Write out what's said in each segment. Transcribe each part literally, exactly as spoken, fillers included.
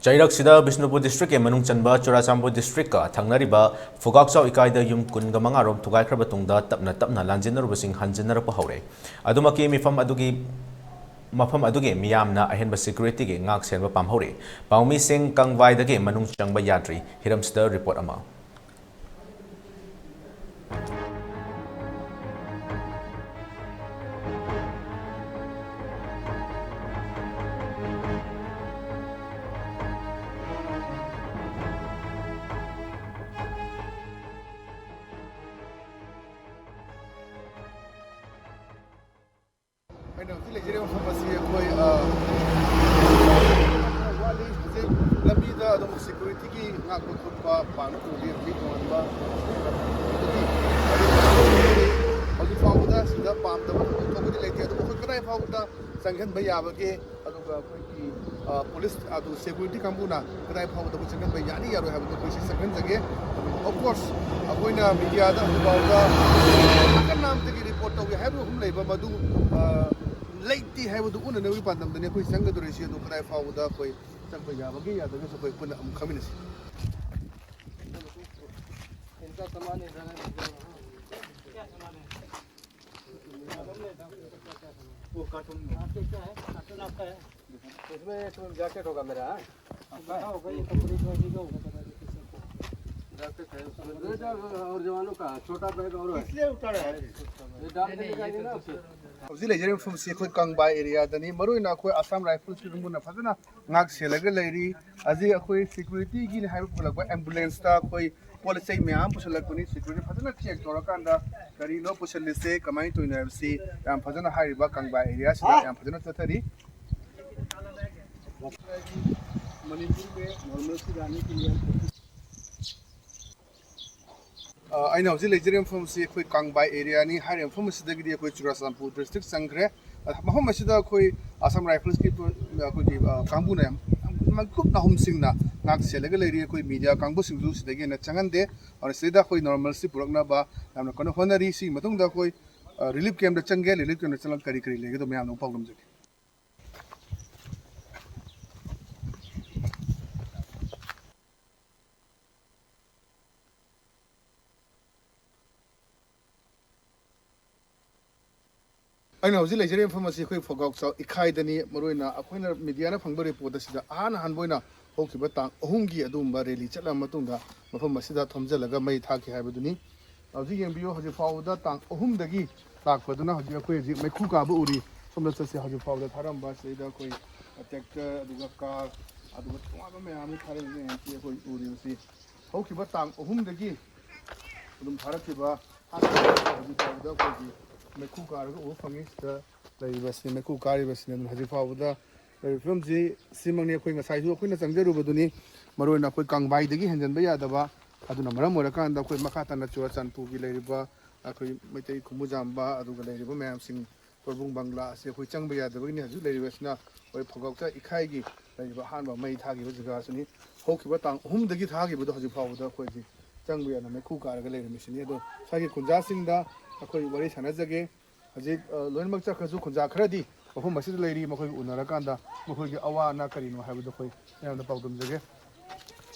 ꯆꯩꯔꯛꯁꯤꯗ ꯕꯤꯁꯅꯨꯄꯨꯔ ꯗꯤꯁꯇ꯭ꯔꯤꯛꯀꯤ ꯃꯅꯨꯡ ꯆꯟꯕ ꯆꯨꯔꯥꯆꯥꯟꯄꯨꯔ ꯗꯤꯁꯇ꯭ꯔꯤꯛꯀ ꯊꯪꯅꯔꯤꯕ ꯐꯨꯒꯥꯛꯆꯥꯎ ꯏꯀꯥꯏꯗ ꯌꯨꯝ ꯀꯨꯟꯒ ꯃꯉꯥ ꯔꯣꯝ ꯊꯨꯒꯥꯏꯈ꯭ꯔꯕ ꯇꯨꯡꯗ ꯇꯞꯅ ꯇꯞꯅ ꯂꯥꯟꯖꯦꯟꯅꯔꯨꯕꯁꯤꯡ ꯍꯟꯖꯤꯟꯅꯔꯛꯄ ꯍꯧꯔꯦ꯫ ꯑꯗꯨꯃꯛꯀꯤ ꯃꯤꯐꯝ ꯑꯗꯨꯒꯤ, ꯃꯐꯝ ꯑꯗꯨꯒꯤ ꯃꯤꯌꯥꯝꯅ ꯑꯍꯦꯟꯕ ꯁꯦꯀ꯭ꯌꯨꯔꯤꯇꯤꯒꯤ ꯉꯥꯛ ꯁꯦꯟꯕ ꯄꯥꯝꯍꯧꯔꯤ꯫ ꯄꯥꯎꯃꯤꯁꯤꯡ ꯀꯪꯕꯥꯏꯗꯒꯤ ꯃꯅꯨꯡ ꯆꯪꯕ ꯌꯥꯗ꯭ꯔꯤ꯫ ꯍꯤꯔꯝꯁꯤꯗ ꯔꯤꯄꯣꯔꯠ ꯑꯃ꯫ ꯑꯩꯅ ꯍꯧꯖꯤꯛ ꯂꯩꯖꯔꯤꯕ ꯃꯐꯝ ꯑꯁꯤ ꯑꯩꯈꯣꯏ, ꯑ, ꯋꯥꯠꯂꯤ꯫ ꯍꯧꯖꯤꯛ ꯂꯝꯕꯤꯗ ꯑꯗꯨꯝ ꯁꯦꯀ꯭ꯌꯨꯔꯤꯇꯤꯒꯤ ꯉꯥꯛꯄ ꯈꯣꯠꯄ ꯄꯥꯡꯅ ꯇꯧꯔꯤ꯫ ꯍꯧꯖꯤꯛ ꯇꯣꯉꯥꯟꯕ ꯍꯧꯖꯤꯛ ꯐꯥꯎꯕꯗ ꯁꯤꯗ ꯄꯥꯝꯗꯕ ꯊꯧꯗꯣꯛ ꯊꯣꯛꯄꯗꯤ ꯂꯩꯇꯦ꯫ ꯑꯗꯨꯕꯨ ꯑꯩꯈꯣꯏ ꯀꯗꯥꯏ ꯐꯥꯎꯕꯗ ꯆꯪꯍꯟꯕ ꯌꯥꯕꯒꯦ, ꯑꯗꯨꯒ ꯑꯩꯈꯣꯏꯒꯤ, ꯑ, ꯄꯨꯂꯤꯁ ꯑꯗꯨ ꯁꯦꯀ꯭ꯌꯨꯔꯤꯇꯤ ꯀꯥꯡꯕꯨꯅ ꯀꯗꯥꯏ ꯐꯥꯎꯕꯗ ꯑꯩꯈꯣꯏ ꯆꯪꯍꯟꯕ ꯌꯥꯅꯤ ꯌꯥꯔꯣꯏ ꯍꯥꯏꯕꯗꯨ ꯑꯩꯈꯣꯏꯁꯤ ꯆꯪꯍꯟꯖꯒꯦ꯫ ꯑꯗꯨꯒ of course ꯑꯩꯈꯣꯏꯅ ꯃꯤꯗꯤꯌꯥꯗ ꯍꯧꯖꯤꯛ ꯐꯥꯎꯕꯗ ꯅꯥꯀꯟ ꯅꯥꯝꯗꯒꯤ ꯔꯤꯄꯣꯔꯠ ꯇꯧꯏ ꯍꯥꯏꯕ ꯑꯍꯨꯝ ꯂꯩꯕ ꯃꯗꯨ, ꯑ, ꯂꯩꯇꯦ ꯍꯥꯏꯕꯗꯨ ꯎꯠꯅꯅꯕꯒꯤ ꯄꯥꯟꯗꯝꯗꯅꯤ ꯑꯩꯈꯣꯏ ꯆꯪꯒꯗꯧꯔꯤꯁꯤ꯫ ꯑꯗꯨ ꯀꯗꯥꯏ ꯐꯥꯎꯕꯗ ꯑꯩꯈꯣꯏ ꯆꯪꯕ ꯌꯥꯕꯒꯦ ꯌꯥꯗꯒꯦꯁꯨ ꯑꯩꯈꯣꯏ ꯄꯨꯟꯅ ꯑꯃꯨꯛ ꯈꯪꯃꯤꯟꯅꯁꯤ꯫ वो कार्टून में। आपके क्या है? कार्टून आपका है? इसमें एक जैकेट होगा मेरा, हाँ? आपका है? हाँ, होगा, ये कपड़े का भी होगा, पता नहीं किसी को। जैकेट है उसमें। ये जो और जवानों का छोटा बैग और है। इसलिए उतारा है। ये डाल के ले जाएंगे ना उसे। ꯍꯧꯖꯤꯛ ꯂꯩꯖꯔꯤꯕ ꯃꯐꯝꯁꯤ ꯑꯩꯈꯣꯏ ꯀꯪꯕꯥꯏ ꯑꯦꯔꯤꯌꯥꯗꯅꯤ꯫ ꯃꯔꯨꯑꯣꯏꯅ ꯑꯩꯈꯣꯏ ꯑꯁꯥꯝ ꯔꯥꯏꯐꯜꯁꯀꯤ ꯀꯥꯡꯕꯨꯅ ꯐꯖꯅ ꯉꯥꯛ ꯁꯦꯜꯂꯒ ꯂꯩꯔꯤ꯫ ꯍꯧꯖꯤꯛ ꯑꯩꯈꯣꯏ ꯁꯦꯀ꯭ꯌꯨꯔꯤꯇꯤꯒꯤꯅꯤ ꯍꯥꯏꯕ ꯄꯨꯈꯠꯂꯛꯄ ꯑꯦꯝꯕꯨꯂꯦꯟꯁꯇ ꯑꯩꯈꯣꯏ ꯄꯣꯠ ꯆꯩ ꯃꯌꯥꯝ ꯑꯃ ꯄꯨꯁꯜꯂꯛꯄꯅꯤ꯫ ꯁꯦꯀ꯭ꯌꯨꯔꯤꯇꯤ ꯐꯖꯅ ꯆꯦꯛ ꯇꯧꯔꯀꯥꯟꯗ ꯀꯔꯤꯅꯣ ꯄꯨꯁꯜꯂꯤꯁꯦ, ꯀꯃꯥꯏꯅ ꯇꯧꯔꯤꯅꯣ ꯍꯥꯏꯕꯁꯤ ꯌꯥꯝ ꯐꯖꯅ ꯍꯥꯏꯔꯤꯕ ꯀꯪꯕꯥ ꯑꯦꯔꯤꯌꯥꯁꯤꯗ ꯌꯥꯝ ꯐꯖꯅ ꯆꯠꯊꯔꯤ꯫ ꯃꯅꯤꯄꯨꯔ ꯃꯦ ꯅꯣꯔꯃꯦꯜꯁꯤ ꯂꯥꯅꯦ ꯀꯦ ꯂꯤꯌꯦ ꯍꯝ ꯀꯣꯁꯤꯁ ꯑ, ꯑꯩꯅ ꯍꯧꯖꯤꯛ ꯂꯩꯖꯔꯤꯕ ꯃꯐꯝ ꯑꯁꯤ ꯑꯩꯈꯣꯏ ꯀꯪꯕꯥꯏ ꯑꯦꯔꯤꯌꯥꯅꯤ꯫ ꯍꯥꯏꯔꯤꯕ ꯃꯐꯝ ꯑꯁꯤꯗꯒꯤꯗꯤ ꯑꯩꯈꯣꯏ ꯆꯨꯔꯥꯆꯥꯟꯄꯨꯔ ꯗꯤꯁꯇ꯭ꯔꯤꯛ ꯆꯪꯈ꯭ꯔꯦ꯫ ꯑ, ꯃꯐꯝ ꯑꯁꯤꯗ ꯑꯩꯈꯣꯏ ꯑꯁꯥꯝ ꯔꯥꯏꯐꯜꯁꯀꯤ ꯄꯨ-, ꯑꯩꯈꯣꯏꯒꯤ, ꯑ, ꯀꯥꯡꯕꯨꯅ ꯌꯥꯝ, ꯌꯥꯝ ꯃꯀꯨꯞꯅ ꯍꯨꯝꯁꯤꯡꯅ ꯉꯥꯛ ꯁꯦꯜꯂꯒ ꯂꯩꯔꯤ꯫ ꯑꯩꯈꯣꯏ ꯃꯤꯗꯤꯌꯥ ꯀꯥꯡꯕꯨꯁꯤꯡꯁꯨ ꯁꯤꯗꯒꯤ ꯍꯦꯟꯅ ꯆꯪꯍꯟꯗꯦ꯫ ꯑꯗꯨꯅ ꯁꯤꯗꯩꯗ ꯑꯩꯈꯣꯏ ꯅꯣꯔꯃꯦꯜꯁꯤ ꯄꯨꯔꯛꯅꯕ ꯌꯥꯝꯅ ꯀꯟꯅ ꯍꯣꯠꯅꯔꯤ꯫ ꯁꯤꯒꯤ ꯃꯇꯨꯡꯗ ꯑꯩꯈꯣꯏ, ꯑ, ꯔꯤꯂꯤꯐ ꯀꯦꯝꯞꯇ ꯆꯪꯒꯦ꯫ ꯔꯤꯂꯤꯐ ꯀꯦꯝꯞꯇ ꯆꯪꯂꯒ ꯀꯔꯤ ꯀꯔꯤ ꯂꯩꯒꯦꯗꯣ ꯃꯌꯥꯝꯗ ꯑꯃꯨꯛ ꯄꯥꯎꯗꯝꯖꯒꯦ꯫ ꯑꯩꯅ ꯍꯧꯖꯤꯛ ꯂꯩꯖꯔꯤꯕ ꯃꯐꯝ ꯑꯁꯤ ꯑꯩꯈꯣꯏ ꯐꯧꯒꯥꯎꯆꯥꯎ ꯏꯈꯥꯏꯗꯅꯤ꯫ ꯃꯔꯨꯑꯣꯏꯅ ꯑꯩꯈꯣꯏꯅ ꯃꯤꯗꯤꯌꯥꯅ ꯐꯪꯕ ꯔꯤꯄꯣꯔꯠ ꯑꯁꯤꯗ ꯑꯍꯥꯟ ꯑꯍꯥꯟꯕ ꯑꯣꯏꯅ ꯍꯧꯈꯤꯕ ꯇꯥꯡ ꯑꯍꯨꯝꯒꯤ ꯑꯗꯨꯒꯨꯝꯕ ꯔꯦꯂꯤ ꯆꯠꯂꯕ ꯃꯇꯨꯡꯗ ꯃꯐꯝ ꯑꯁꯤꯗ ꯊꯣꯝꯖꯤꯜꯂꯒ ꯃꯩ ꯊꯥꯈꯤ ꯍꯥꯏꯕꯗꯨꯅꯤ꯫ ꯍꯧꯖꯤꯛ ꯌꯦꯡꯕꯤꯌꯨ, ꯍꯧꯖꯤꯛ ꯐꯥꯎꯕꯗ ꯇꯥꯡ ꯑꯍꯨꯝꯗꯒꯤ ꯂꯥꯛꯄꯗꯨꯅ ꯍꯧꯖꯤꯛ ꯑꯩꯈꯣꯏ ꯍꯧꯖꯤꯛ ꯃꯩꯈꯨ ꯀꯥꯕ ꯎꯔꯤ꯫ ꯁꯣꯝꯗ ꯆꯠꯁꯤ꯫ ꯍꯧꯖꯤꯛ ꯐꯥꯎꯕꯗ ꯊꯥꯔꯝꯕ ꯁꯤꯗꯩꯗ ꯑꯩꯈꯣꯏ ꯇ꯭ꯔꯦꯛꯇꯔ, ꯑꯗꯨꯒ ꯀꯥꯔ, ꯑꯗꯨꯒ ꯇꯣꯉꯥꯟꯕ ꯃꯌꯥꯝ ꯑꯃ ꯊꯥꯔꯛꯏ ꯃꯌꯥꯝꯁꯤ ꯑꯩꯈꯣꯏ ꯎꯔꯤꯕꯁꯤ ꯍꯧꯈꯤꯕ ꯇꯥꯡ ꯑꯍꯨꯝꯗꯒꯤ ꯑꯗꯨꯝ ꯊꯥꯔꯛꯈꯤꯕ ꯍꯥꯟꯅ ꯍꯧꯖꯤꯛ ꯐꯥꯎꯕꯗ ꯑꯩꯈꯣꯏꯒꯤ ꯃꯩꯈꯨ ꯀꯥꯔꯒ ꯎꯕ ꯐꯪꯉꯤ꯫ ꯁꯤꯗ ꯂꯩꯔꯤꯕꯁꯤ, ꯃꯩꯈꯨ ꯀꯥꯔꯤꯕꯁꯤꯅ ꯑꯗꯨꯝ ꯍꯧꯖꯤꯛ ꯐꯥꯎꯕꯗ ꯂꯩꯔꯤꯕ ꯐꯤꯕꯝꯁꯤ ꯁꯤꯃꯛꯅꯤ꯫ ꯑꯩꯈꯣꯏ ꯉꯁꯥꯏꯁꯨ ꯑꯩꯈꯣꯏꯅ ꯆꯪꯖꯔꯨꯕꯗꯨꯅꯤ꯫ ꯃꯔꯨꯑꯣꯏꯅ ꯑꯩꯈꯣꯏ ꯀꯪꯕꯥꯏꯗꯒꯤ ꯍꯦꯟꯖꯟꯕ ꯌꯥꯗꯕ, ꯑꯗꯨꯅ ꯃꯔꯝ ꯑꯣꯏꯔꯀꯥꯟꯗ ꯑꯩꯈꯣꯏ ꯃꯈꯥ ꯇꯥꯅ ꯆꯨꯔꯥꯆꯥꯟꯄꯨꯔꯒꯤ ꯂꯩꯔꯤꯕ ꯑꯩꯈꯣꯏ ꯃꯩꯇꯩ ꯈꯨꯃꯨꯖꯥꯝꯕ, ꯑꯗꯨꯒ ꯂꯩꯔꯤꯕ ꯃꯌꯥꯝꯁꯤꯡ, ꯄꯣꯏꯕꯨꯡ ꯕꯪꯒ꯭ꯂꯥ ꯑꯁꯤ ꯑꯩꯈꯣꯏ ꯆꯪꯕ ꯌꯥꯗꯕꯒꯤꯅꯤ꯫ ꯍꯧꯖꯤꯛ ꯂꯩꯔꯤꯕꯁꯤꯅ ꯑꯩꯈꯣꯏ ꯐꯧꯒꯥꯎꯆꯥ ꯏꯈꯥꯏꯒꯤ ꯂꯩꯔꯤꯕ ꯑꯍꯥꯟꯕ ꯃꯩ ꯊꯥꯈꯤꯕ ꯖꯒꯥꯁꯤꯅꯤ꯫ ꯍꯧꯈꯤꯕ ꯇꯥꯡ ꯑꯍꯨꯝꯗꯒꯤ ꯊꯥꯈꯤꯕꯗꯣ ꯍꯧꯖꯤꯛ ꯐꯥꯎꯕꯗ ꯑꯩꯈꯣꯏꯁꯤ ꯆꯪꯕ ꯌꯥꯗꯅ ꯃꯩꯈꯨ ꯀꯥꯔꯒ ꯂꯩꯔꯝꯃꯤꯁꯤꯅꯤ꯫ ꯑꯗꯣ ꯁ꯭ꯋꯥꯏꯒꯤ ꯈꯨꯟꯖꯥꯁꯤꯡꯗ ꯑꯩꯈꯣꯏ ꯋꯥꯔꯤ ꯁꯥꯟꯅꯖꯒꯦ꯫ ꯍꯧꯖꯤꯛ, ꯑ, ꯂꯣꯏꯅꯃꯛ ꯆꯠꯈ꯭ꯔꯁꯨ ꯈꯨꯟꯖꯥ ꯈꯔꯗꯤ ꯃꯐꯝ ꯑꯁꯤꯗ ꯂꯩꯔꯤ꯫ ꯃꯈꯣꯏꯒ ꯎꯅꯔꯀꯥꯟꯗ ꯃꯈꯣꯏꯒꯤ ꯑꯋꯥ ꯑꯅꯥ ꯀꯔꯤꯅꯣ ꯍꯥꯏꯕꯗꯨ ꯑꯩꯈꯣꯏ ꯃꯌꯥꯝꯗ ꯄꯥꯎꯗꯝꯖꯒꯦ꯫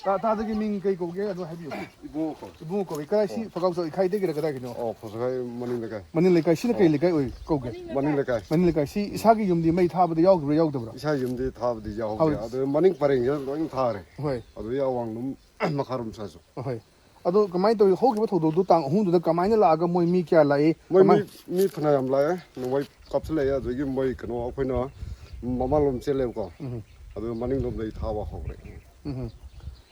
ꯇꯥ-, ꯇꯥꯗꯒꯤ ꯃꯤꯡ ꯀꯩ ꯀꯧꯒꯦ ꯑꯗꯨ ꯍꯥꯏꯕꯤꯌꯨ꯫ ꯏꯕꯨꯡꯉꯣ ꯀꯧꯏ꯫ ꯏꯕꯨꯡꯉꯣ ꯀꯧꯏ꯫ ꯀꯗꯥꯏ ꯁꯤ ꯑꯣ꯫ ꯐꯒꯥꯎꯆꯥꯎ ꯏꯈꯥꯏꯗꯒꯤꯔ ꯀꯗꯥꯏꯒꯤꯅꯣ? ꯑꯣ, ꯐꯒꯥꯎꯆꯥꯎ ꯃꯅꯤꯡ ꯂꯩꯀꯥꯏ꯫ ꯃꯅꯤꯡ ꯂꯩꯀꯥꯏ꯫ ꯁꯤꯅ ꯀꯩ ꯑꯣ꯫ ꯂꯩꯀꯥꯏ ꯑꯣꯏ ꯀꯧꯒꯦ? ꯃꯅꯤꯡ ꯂꯩꯀꯥꯏ꯫ ꯃꯅꯤꯡ ꯂꯩꯀꯥꯏ꯫ ꯁꯤ ꯏꯁꯥꯒꯤ ꯌꯨꯝꯗꯤ ꯃꯩ ꯊꯥꯕꯗ ꯌꯥꯎꯈꯤꯕ꯭ꯔꯥ ꯌꯥꯎꯗꯕ꯭ꯔꯥ? ꯏꯁꯥ ꯌꯨꯝꯗꯤ ꯊꯥꯕꯗꯤ ꯌꯥꯎꯍꯧꯗꯦ꯫ ꯍꯧ-, ꯑꯗꯨ ꯃꯅꯤꯡ ꯄꯔꯦꯡꯁꯤꯗ ꯂꯣꯏ ꯊꯥꯔꯦ꯫ ꯍꯣꯏ꯫ ꯑꯗꯨꯗꯤ ꯑꯋꯥꯡꯂꯣꯝ ꯃꯈꯥꯔꯣꯝ ꯁꯥꯏꯁꯨ꯫ ꯍꯣꯏ꯫ ꯑꯗꯣ ꯀꯃꯥꯏꯅ ꯇꯧꯏ? ꯍꯧꯈꯤꯕ ꯊꯧꯗꯣꯛꯇꯨ ꯇꯥꯡ ꯑꯍꯨꯝꯗꯨꯗ ꯀꯃꯥꯏꯅ ꯂꯥꯛꯑꯒ ꯃꯣꯏ ꯃꯤ ꯀꯌꯥ ꯂꯥꯛꯏ? ꯃꯣꯏ ꯀꯃꯥꯏ- ꯃꯤ, ꯃꯤ ꯐꯅꯌꯥꯝ ꯂꯥꯛꯑꯦ꯫ ꯅꯣꯡꯃꯩ ꯀꯥꯞꯁꯤꯜꯂꯛꯑꯦ꯫ ꯑꯗꯨꯗꯒꯤ ꯃꯣꯏ ꯀꯩꯅꯣ ꯑꯩꯈꯣꯏꯅ ꯃꯃꯥꯡꯂꯣꯝ ꯆꯦꯜꯂꯦꯕꯀꯣ꯫ ꯎꯝ꯫ ꯑꯗꯨ ꯃꯅꯤꯡꯂꯣꯝꯗꯒꯤ ꯊꯥꯕ ꯍꯧꯔꯦ꯫ ꯎꯝ꯫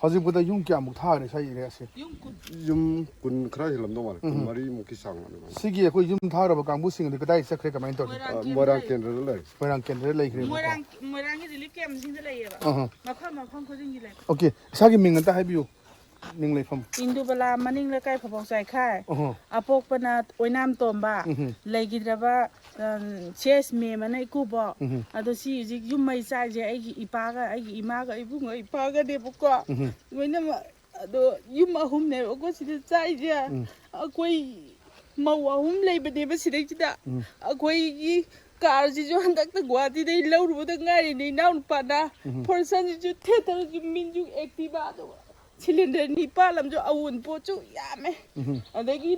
ꯍꯧꯖꯤꯛꯄꯨꯗ ꯌꯨꯝ ꯀꯌꯥꯃꯨꯛ ꯊꯥꯈ꯭ꯔꯦ ꯁ꯭ꯋꯥꯏ ꯑꯦꯔꯤꯌꯥꯁꯦ? ꯌꯨꯝ ꯀꯨꯟ꯫ ꯌꯨꯝ ꯀꯨꯟ ꯈꯔ ꯍꯦꯜꯂꯝꯗꯧ ꯃꯥꯜꯂꯦ꯫ ꯎꯝ꯫ ꯀꯨꯟꯃꯔꯤꯃꯨꯛꯀꯤ ꯆꯥꯡ ꯑꯗꯨꯃꯥꯏꯅ꯫ ꯁꯤꯒꯤ ꯑꯩꯈꯣꯏ ꯌꯨꯝ ꯊꯥꯈ꯭ꯔꯕ ꯀꯥꯡꯕꯨꯁꯤꯡ ꯑꯗꯨ ꯀꯗꯥꯏ ꯆꯠꯈ꯭ꯔꯦ, ꯀꯃꯥꯏꯅ ꯇꯧꯔꯤ? ꯃꯣꯏꯔꯥꯡ ꯑ, ꯀꯦꯝꯗ ꯃꯣꯏꯔꯥꯡ ꯂꯩ꯫ ꯀꯦꯝꯗ꯭ꯔꯗ ꯂꯩꯈ꯭ꯔꯦꯕꯀꯣ꯫ ꯃꯣꯏꯔꯥꯡ, ꯃꯣꯏꯔꯥꯡꯒꯤ ꯔꯤꯂꯤꯐ ꯀꯦꯝꯁꯤꯡꯗ ꯂꯩꯌꯦꯕ꯫ ꯑꯍ꯫ ꯃꯐꯝ, ꯃꯐꯝ ꯈꯨꯗꯤꯡꯒꯤ ꯂꯩ꯫ ꯑꯣꯀꯦ, ꯏꯁꯥꯒꯤ ꯃꯤꯡ ꯑꯝꯇ ꯍꯥꯏꯕꯤꯌꯨ꯫ ꯃꯤꯡ ꯂꯩꯐꯝ꯫ ꯏꯟꯗꯨꯕꯂꯥ, ꯃꯅꯤꯡ ꯂꯩꯀꯥꯏ ꯐꯧꯕꯥꯎ ꯆꯥꯏꯈꯥꯏ꯫ ꯑꯍ꯫ ꯑꯄꯣꯛꯄꯅ ꯑꯣꯏꯅꯥꯝ ꯇꯣꯝꯕ꯫ ꯎꯝꯍꯨꯝ꯫ ꯂꯩꯈꯤꯗ꯭ꯔꯕ, ꯑꯝ, ꯁꯤ ꯑꯦꯁ ꯃꯦꯝ ꯑꯅ ꯏꯀꯨꯕꯣꯛ꯫ ꯎꯝꯍꯨꯝ꯫ ꯑꯗꯣ ꯁꯤ ꯍꯧꯖꯤꯛ ꯌꯨꯝ ꯃꯩ ꯆꯥꯛꯏꯁꯦ ꯑꯩꯒꯤ ꯏꯄꯥꯒ, ꯑꯩꯒꯤ ꯏꯃꯥꯒ, ꯏꯕꯨꯡꯒ, ꯏꯄꯥꯒꯅꯦꯕꯀꯣ꯫ ꯎꯝꯍꯨꯝ꯫ ꯂꯣꯏꯅꯃꯛ꯫ ꯑꯗꯣ ꯌꯨꯝ ꯑꯍꯨꯝꯅꯦꯕꯀꯣ ꯁꯤꯗ ꯆꯥꯛꯏꯁꯦ꯫ ꯎꯝ꯫ ꯑꯩꯈꯣꯏ ꯃꯧ ꯑꯍꯨꯝ ꯂꯩꯕꯅꯦꯕ ꯁꯤꯗꯩꯁꯤꯗ꯫ ꯎꯝ꯫ ꯑꯩꯈꯣꯏꯒꯤ ꯀꯥꯔꯁꯤꯁꯨ ꯍꯟꯗꯛꯇ ꯒꯨꯍꯥꯇꯤꯗꯩ ꯂꯧꯔꯨꯕꯗ ꯉꯥꯏꯔꯤꯅꯦ ꯏꯅꯥꯎꯅꯨꯄꯥꯅ꯫ ꯎꯝ꯫ ꯐꯣꯔꯁꯟꯁꯤꯁꯨ ꯊꯦꯠꯇꯅꯁꯨ ꯃꯤꯟꯁꯨ ꯑꯦꯛꯇꯤꯚꯥ, ꯑꯗꯨꯒ ꯁꯤꯂꯤꯟꯗꯔ ꯅꯤꯄꯥꯜ ꯑꯃꯁꯨ ꯑꯋꯨꯟꯄꯣꯠꯁꯨ ꯌꯥꯝꯃꯦ꯫ ꯎꯝ꯫ ꯑꯗꯒꯤ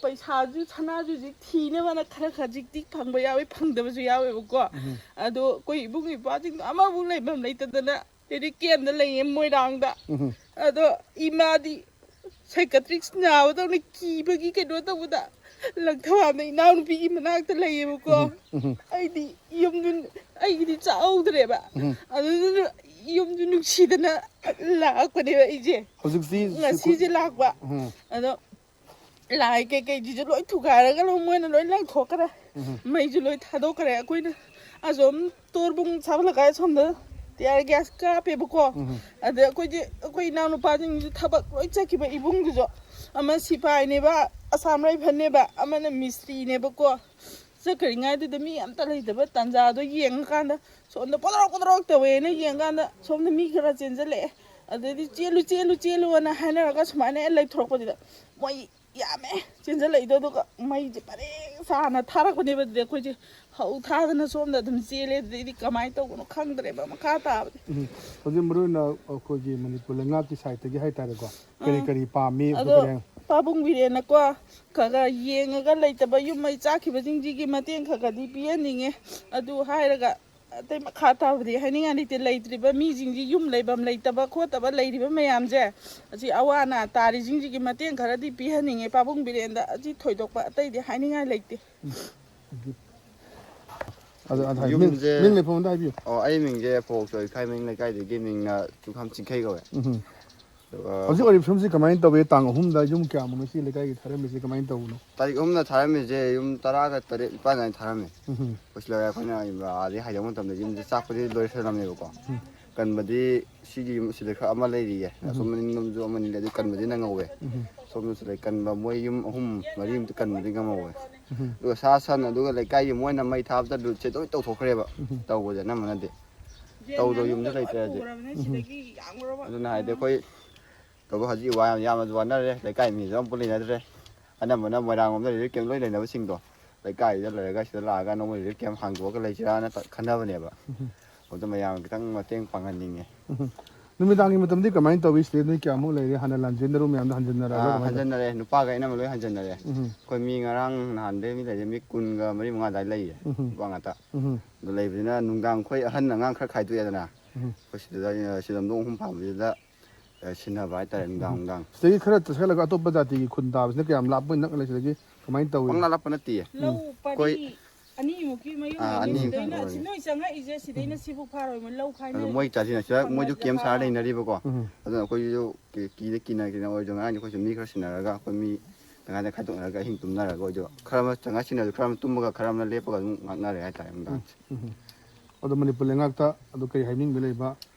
ꯄꯩꯁꯥꯁꯨ, ꯁꯅꯥꯁꯨ ꯍꯧꯖꯤꯛ ꯊꯤꯅꯕꯅ ꯈꯔ ꯈꯖꯤꯛꯇꯤ ꯐꯪꯕ ꯌꯥꯎꯋꯤ, ꯐꯪꯗꯕꯁꯨ ꯌꯥꯎꯋꯦꯕꯀꯣ꯫ ꯑꯗꯣ ꯑꯩꯈꯣꯏ ꯏꯕꯨꯡ ꯏꯄ꯭ꯋꯥꯁꯤꯡꯗꯣ ꯑꯃꯐꯥꯎ ꯂꯩꯐꯝ ꯂꯩꯇꯗꯅ ꯂꯤꯔꯤꯛ ꯀꯦꯝꯗ ꯂꯩꯌꯦ ꯃꯣꯏꯔꯥꯡꯗ꯫ ꯑꯗꯣ ꯏꯃꯥꯗꯤ ꯁꯥꯏꯀꯥꯇ꯭ꯔꯤꯛꯁ ꯅꯥꯕꯗꯧꯅ ꯀꯤꯕꯒꯤ ꯀꯩꯅꯣ ꯇꯧꯕꯗ ꯂꯪꯊꯕꯥꯝꯗ ꯏꯅꯥꯎꯅꯨꯄꯤꯒꯤ ꯃꯅꯥꯛꯇ ꯂꯩꯌꯦꯕꯀꯣ꯫ ꯑꯩꯗꯤ ꯌꯨꯝꯗꯨ ꯑꯩꯒꯤꯗꯤ ꯆꯥꯍꯧꯗ꯭ꯔꯦꯕ꯫ ꯑꯗꯨꯗꯨꯅ ꯌꯨꯝꯗꯨ ꯅꯨꯡꯁꯤꯗꯅ ꯂꯥꯛꯄꯅꯦꯕ ꯑꯩꯁꯦ꯫ ꯍꯧꯖꯤꯛꯇꯤ ꯉꯁꯤꯁꯦ ꯂꯥꯛꯄ꯫ ꯑꯗꯣ ꯂꯥꯏ ꯀꯩꯀꯩꯁꯤꯁꯨ ꯂꯣꯏ ꯊꯨꯒꯥꯏꯔꯒ ꯂꯣꯏ ꯃꯣꯏꯅ ꯂꯣꯏ ꯂꯪꯊꯣꯛꯈ꯭ꯔꯦ꯫ ꯃꯩꯁꯨ ꯂꯣꯏ ꯊꯥꯗꯣꯛꯈ꯭ꯔꯦ꯫ ꯑꯩꯈꯣꯏꯅ ꯑꯁꯣꯝ ꯇꯣꯔꯕꯨꯡ ꯁꯥꯕ ꯂꯩꯀꯥꯏ ꯑꯁꯣꯝꯗ ꯇꯤꯌꯥꯔ ꯒ꯭ꯌꯥꯁ ꯀꯥꯞꯄꯦꯕꯀꯣ꯫ ꯑꯗ ꯑꯩꯈꯣꯏꯗꯤ, ꯑꯩꯈꯣꯏ ꯏꯅꯥꯎꯅꯨꯄꯥꯁꯤꯡꯁꯨ ꯊꯕꯛ ꯂꯣꯏ ꯆꯠꯈꯤꯕ, ꯏꯕꯨꯡꯗꯨꯁꯨ꯫ ꯑꯃ ꯁꯤꯐꯥꯏꯅꯦꯕ, ꯑꯁꯥꯝ ꯔꯥꯏꯐꯜꯅꯦꯕ, ꯑꯃꯅ ꯃꯤꯁꯇ꯭ꯔꯤꯅꯦꯕꯀꯣ꯫ ꯆꯠꯈ꯭ꯔꯤꯉꯩꯗꯨꯗ ꯃꯤ ꯑꯝꯇ ꯂꯩꯇꯕ ꯇꯥꯟꯖꯥꯗꯣ ꯌꯦꯡꯉꯀꯥꯟꯗ ꯁꯣꯝꯗ ꯄꯣꯗ꯭ꯔꯣꯛ ꯄꯣꯗ꯭ꯔꯣꯛ ꯇꯧꯋꯦꯅ ꯌꯦꯡꯀꯥꯟꯗ ꯁꯣꯝꯗ ꯃꯤ ꯈꯔ ꯆꯦꯟꯁꯤꯜꯂꯛꯑꯦ꯫ ꯑꯗꯩꯗꯤ "ꯆꯦꯜꯂꯨ, ꯆꯦꯜꯂꯨ, ꯆꯦꯜꯂꯨ" ꯑꯅ ꯍꯥꯏꯅꯔꯒ ꯁꯨꯃꯥꯏꯅ ꯍꯦꯛ ꯂꯩꯊꯣꯔꯛꯄꯁꯤꯗ ꯃꯣꯏ ꯌꯥꯝꯃꯦ ꯆꯦꯟꯁꯤꯜꯂꯛꯏꯗꯣ꯫ ꯑꯗꯨꯒ ꯃꯩꯁꯦ ꯄꯔꯦꯡ ꯁꯥꯅ ꯊꯥꯔꯛꯄꯅꯦꯕ꯫ ꯑꯗꯨꯗꯤ ꯑꯩꯈꯣꯏꯁꯦ ꯍꯧ ꯊꯥꯗꯅ ꯁꯣꯝꯗ ꯑꯗꯨꯝ ꯆꯦꯜꯂꯦ꯫ ꯑꯗꯨꯗꯩꯗꯤ ꯀꯃꯥꯏꯅ ꯇꯧꯕꯅꯣ ꯈꯪꯗ꯭ꯔꯦꯕ ꯃꯈꯥ ꯇꯥꯕꯗꯤ꯫ ꯎꯝ꯫ ꯍꯧꯖꯤꯛ ꯃꯔꯨ ꯑꯣꯏꯅ ꯑꯩꯈꯣꯏꯒꯤ ꯃꯅꯤꯄꯨꯔ ꯂꯩꯉꯥꯛꯀꯤ ꯁꯥꯏꯠꯇꯒꯤ ꯍꯥꯏꯇꯥꯔꯦꯀꯣ, ꯀꯔꯤ ꯑꯥ꯫ ꯀꯔꯤ ꯄꯥꯝꯃꯤ? ꯑꯗꯣ ꯀꯔꯤ ꯄꯥꯕꯨꯡ ꯕꯤꯔꯦꯟꯅꯀꯣ ꯈꯔ ꯈꯔ ꯌꯦꯡꯉꯒ ꯂꯩꯇꯕ ꯌꯨꯝ ꯃꯩ ꯆꯥꯛꯈꯤꯕꯁꯤꯡꯁꯤꯒꯤ ꯃꯇꯦꯡ ꯈꯔ ꯈꯔꯗꯤ ꯄꯤꯍꯟꯅꯤꯡꯉꯦ꯫ ꯑꯗꯨ ꯍꯥꯏꯔꯒ ꯑꯇꯩ ꯃꯈꯥ ꯇꯥꯕꯗꯤ ꯍꯥꯏꯅꯤꯡꯉꯥꯏ ꯂꯩꯇꯦ꯫ ꯂꯩꯇ꯭ꯔꯤꯕ ꯃꯤꯁꯤꯡꯁꯤ, ꯌꯨꯝ ꯂꯩꯐꯝ ꯂꯩꯇꯕ ꯈꯣꯠꯇꯕ ꯂꯩꯔꯤꯕ ꯃꯌꯥꯝꯁꯦ, ꯑꯁꯤ ꯑꯋꯥ ꯑꯅꯥ ꯇꯥꯔꯤꯁꯤꯡꯁꯤꯒꯤ ꯃꯇꯦꯡ ꯈꯔꯗꯤ ꯄꯤꯍꯟꯅꯤꯡꯉꯦ ꯄꯥꯕꯨꯡ ꯕꯤꯔꯦꯟꯗ꯫ ꯑꯁꯤ ꯊꯣꯏꯗꯣꯛꯄ ꯑꯇꯩꯗꯤ ꯍꯥꯏꯅꯤꯡꯉꯥꯏ ꯂꯩꯇꯦ꯫ ꯑꯗ, ꯑꯗ ꯍꯥꯏ-, ꯃꯤꯡ, ꯌꯨꯝꯁꯦ ꯃꯤꯡ ꯂꯩꯐꯝ ꯑꯝꯗ ꯍꯥꯏꯕꯤꯌꯨ꯫ ꯑꯣ, ꯑꯩ ꯃꯤꯡꯁꯦ ꯄꯣꯛꯆꯣꯏ ꯈꯥꯏꯃꯦꯟ ꯂꯩꯀꯥꯏꯗꯒꯤ, ꯃꯤꯡꯅ ꯆꯨꯈꯥꯝ ꯆꯤꯡꯈꯩ ꯀꯧꯋꯦ꯫ ꯎꯝ꯫ ꯑꯗꯨꯒ ꯍꯧꯖꯤꯛ ꯑꯣꯏꯔꯤꯕ ꯐꯤꯕꯝꯁꯤ ꯀꯃꯥꯏꯅ ꯇꯧꯏ? ꯇꯥꯡ ꯑꯍꯨꯝꯗ ꯌꯨꯝ ꯀꯌꯥꯃꯨꯛꯅꯣ ꯁꯤ ꯂꯩꯀꯥꯏꯒꯤ ꯊꯥꯔꯝꯃꯤꯁꯤ ꯀꯃꯥꯏꯅ ꯇꯧꯕꯅꯣ? ꯇꯥꯔꯤꯛ ꯑꯍꯨꯝꯗ ꯊꯥꯔꯝꯃꯤꯁꯦ ꯌꯨꯝ ꯇꯔꯥꯒ ꯇꯔꯦꯠ ꯅꯤꯄꯥꯟ ꯑꯗꯨꯃꯥꯏꯅ ꯊꯥꯔꯝꯃꯤ꯫ ꯎꯝ꯫ ꯑꯩꯈꯣꯏ ꯁꯤꯗ ꯑꯩꯈꯣꯏꯅ ꯑꯥꯗꯒꯤ ꯍꯥꯏꯗꯣꯛꯄ ꯃꯇꯝꯗ ꯌꯨꯝꯁꯦ ꯆꯥꯛꯄꯗꯤ ꯂꯣꯏꯁꯜꯂꯝꯃꯦꯕꯀꯣ꯫ ꯎꯝ꯫ ꯀꯟꯕꯗꯤ ꯁꯤꯒꯤ ꯌꯨꯝ ꯁꯤꯗ ꯈꯔ ꯑꯃ ꯂꯩꯔꯤꯌꯦ꯫ ꯎꯝ꯫ ꯑꯁꯣꯝ ꯃꯅꯤꯡꯂꯣꯝꯁꯨ ꯑꯃꯅꯤ ꯂꯩ, ꯑꯗꯨ ꯀꯟꯕꯗꯤ ꯅꯪꯍꯧꯋꯦ꯫ ꯎꯝ꯫ ꯁꯣꯝꯗꯁꯨ ꯂꯩ, ꯀꯟꯕ ꯃꯣꯏ ꯌꯨꯝ ꯑꯍꯨꯝ ꯃꯔꯤ ꯑꯃꯇ ꯀꯟꯕꯗꯤ ꯉꯝꯍꯧꯋꯦ꯫ ꯎꯝ꯫ ꯑꯗꯨꯒ ꯁꯥ ꯁꯟ, ꯑꯗꯨꯒ ꯂꯩꯀꯥꯏꯒꯤ ꯃꯣꯏꯅ ꯃꯩ ꯊꯥꯕꯗ ꯂꯨꯠꯁꯦ ꯂꯣꯏ ꯇꯧꯊꯣꯛꯈ꯭ꯔꯦꯕ꯫ ꯎꯝ꯫ ꯇꯧꯕꯁꯦ ꯑꯅꯝꯕꯅꯗꯤ꯫ ꯇꯧꯗꯕ ꯌꯨꯝꯁꯨ ꯂꯩꯇ꯭ꯔꯦ ꯍꯧꯖꯤꯛ꯫ ꯎꯝ꯫ ꯑꯗꯨꯅ ꯍꯥꯏꯗꯤ ꯑꯩꯈꯣꯏ ꯇꯧꯕ ꯍꯧꯖꯤꯛ ꯋꯥ ꯌꯥꯝ, ꯌꯥꯝꯅꯁꯨ ꯋꯥꯅꯔꯦ, ꯂꯩꯀꯥꯏ ꯃꯤꯁꯨ ꯑꯝꯄꯨ ꯂꯩꯅꯗ꯭ꯔꯦ꯫ ꯑꯅꯝꯕꯅ ꯃꯣꯏꯔꯥꯡ ꯂꯣꯝꯗ ꯔꯤꯂꯤꯐ ꯀꯦꯝ ꯂꯣꯏ ꯂꯩꯅꯕꯁꯤꯡꯗꯣ, ꯂꯩꯀꯥꯏꯗ ꯂꯩꯔꯒ ꯁꯤꯗ ꯂꯥꯛꯑꯒ ꯅꯣꯡꯃ ꯔꯤꯂꯤꯐ ꯀꯦꯝ ꯍꯥꯡꯗꯣꯛꯑꯒ ꯂꯩꯁꯤꯔꯥꯅ ꯈꯟꯅꯕꯅꯦꯕ꯫ ꯎꯝ꯫ ꯑꯗꯨꯗ ꯃꯌꯥꯝ ꯈꯤꯇꯪ ꯃꯇꯦꯡ ꯄꯥꯡꯍꯟꯅꯤꯡꯉꯦ꯫ ꯎꯝ꯫ ꯅꯨꯃꯤꯗꯥꯡꯒꯤ ꯃꯇꯝꯗꯤ ꯀꯃꯥꯏꯅ ꯇꯧꯏ? ꯁꯤꯗ ꯅꯣꯏ ꯀꯌꯥꯃꯨꯛ ꯂꯩꯔꯦ? ꯍꯥꯟꯅ ꯂꯥꯟꯖꯦꯟꯅꯔꯨ ꯃꯌꯥꯝꯗꯣ ꯍꯟꯖꯤꯟꯅꯔꯕ꯭ꯔꯥ? ꯑꯥ, ꯀꯃꯥꯏꯅ ꯇꯧꯏ? ꯍꯟꯖꯟꯅꯔꯦ꯫ ꯅꯨꯄꯥꯒ ꯑꯩꯅ ꯂꯣꯏ ꯍꯟꯖꯟꯅꯔꯦ꯫ ꯎꯝ, ꯑꯩꯈꯣꯏ ꯃꯤ ꯉꯔꯥꯡ ꯅꯍꯥꯟꯗꯩ ꯃꯤ ꯂꯩꯔꯦ, ꯃꯤ ꯀꯨꯟꯒ ꯃꯔꯤ ꯃꯉꯥ ꯑꯗꯥꯏ ꯂꯩꯌꯦ꯫ ꯎꯝ, ꯅꯨꯄꯥ ꯉꯥꯛꯇ꯫ ꯎꯝ, ꯑꯗꯨ ꯂꯩꯕꯅꯤꯅ ꯅꯨꯡꯗꯥꯡ ꯑꯩꯈꯣꯏ ꯑꯍꯟ ꯑꯉꯥꯡ ꯈꯔ ꯈꯥꯏꯗꯣꯛꯑꯦꯗꯅ꯫ ꯎꯝ꯫ ꯑꯩꯈꯣꯏ ꯁꯤꯗ, ꯁꯤꯗ ꯌꯨꯝꯊꯣꯡ ꯑꯍꯨꯝ ꯄꯥꯟꯕꯁꯤꯗ, ꯑ, ꯁꯤꯟꯅꯕ ꯍꯥꯏꯇꯥꯔꯦ, ꯅꯨꯡꯗꯥꯡ ꯅꯨꯡꯗꯥꯡ꯫ ꯁꯤꯗꯒꯤ ꯈꯔ ꯆꯠꯁꯤꯜꯂꯒ ꯑꯇꯣꯞꯄ ꯖꯥꯇꯤꯒꯤ ꯈꯨꯟ ꯇꯥꯕꯁꯤꯅ ꯀꯌꯥꯝ ꯂꯥꯞꯄ ꯅꯛꯅ ꯂꯩ? ꯁꯤꯗꯒꯤ ꯀꯃꯥꯏꯅ ꯇꯧꯏ? ꯄꯪꯂꯥꯞ ꯂꯥꯞꯄ ꯅꯠꯇꯤꯌꯦ꯫ ꯂꯧ ꯑꯩꯈꯣꯏ ꯄꯔꯤ ꯑꯅꯤꯃꯨꯛꯀꯤ ꯑꯥ, ꯃꯌꯨꯝꯗꯅꯤ꯫ ꯑꯅꯤ ꯁꯤꯗꯩꯅ ꯑꯣꯏꯔꯦ꯫ ꯁꯤ ꯅꯣꯏ ꯆꯪꯉꯛꯏꯁꯦ ꯁꯤꯗꯩꯅ ꯁꯤꯕꯨ ꯐꯥꯔꯣꯏ, ꯃꯣꯏ ꯂꯧ ꯑꯗꯣ ꯈꯥꯏꯅ ꯃꯣꯏ ꯆꯥꯁꯤꯟꯅꯁꯤꯗ ꯃꯣꯏꯁꯨ ꯀꯦꯝ ꯁꯥꯔ ꯂꯩꯅꯔꯤꯕꯀꯣ꯫ ꯎꯝ꯫ ꯑꯗꯨꯅ ꯑꯩꯈꯣꯏꯁꯨ ꯀꯤ- ꯀꯤꯗ ꯀꯤꯅ ꯀꯤꯅ ꯑꯣꯏꯔꯁꯨ ꯉꯔꯥꯡꯗꯤ ꯑꯩꯈꯣꯏꯁꯨ ꯃꯤ ꯈꯔ ꯁꯤꯟꯅꯔꯒ ꯑꯩꯈꯣꯏ ꯃꯤ ꯇꯪꯈꯥꯏꯗ ꯈꯥꯏꯗꯣꯛꯅꯔꯒ ꯑꯍꯤꯡ ꯇꯨꯝꯅꯔꯒ ꯑꯣꯏꯗꯣ ꯈꯔ ꯑꯃ ꯆꯪꯉꯛ ꯁꯤꯟꯅꯔꯁꯨ ꯈꯔ ꯑꯃ ꯇꯨꯝꯃꯒ ꯈꯔ ꯑꯃꯅ ꯂꯦꯞꯄꯒ ꯑꯗꯨꯝ ꯉꯥꯛꯅꯔꯦ ꯍꯥꯏꯇꯥꯔꯦ ꯅꯨꯡꯗꯥꯡꯁꯦ꯫ ꯑꯗꯣ ꯃꯅꯤꯄꯨꯔ ꯂꯩꯉꯥꯛꯇ ꯑꯗꯨ ꯀꯔꯤ ꯍꯥꯏꯅꯤꯡꯕ ꯂꯩꯕ?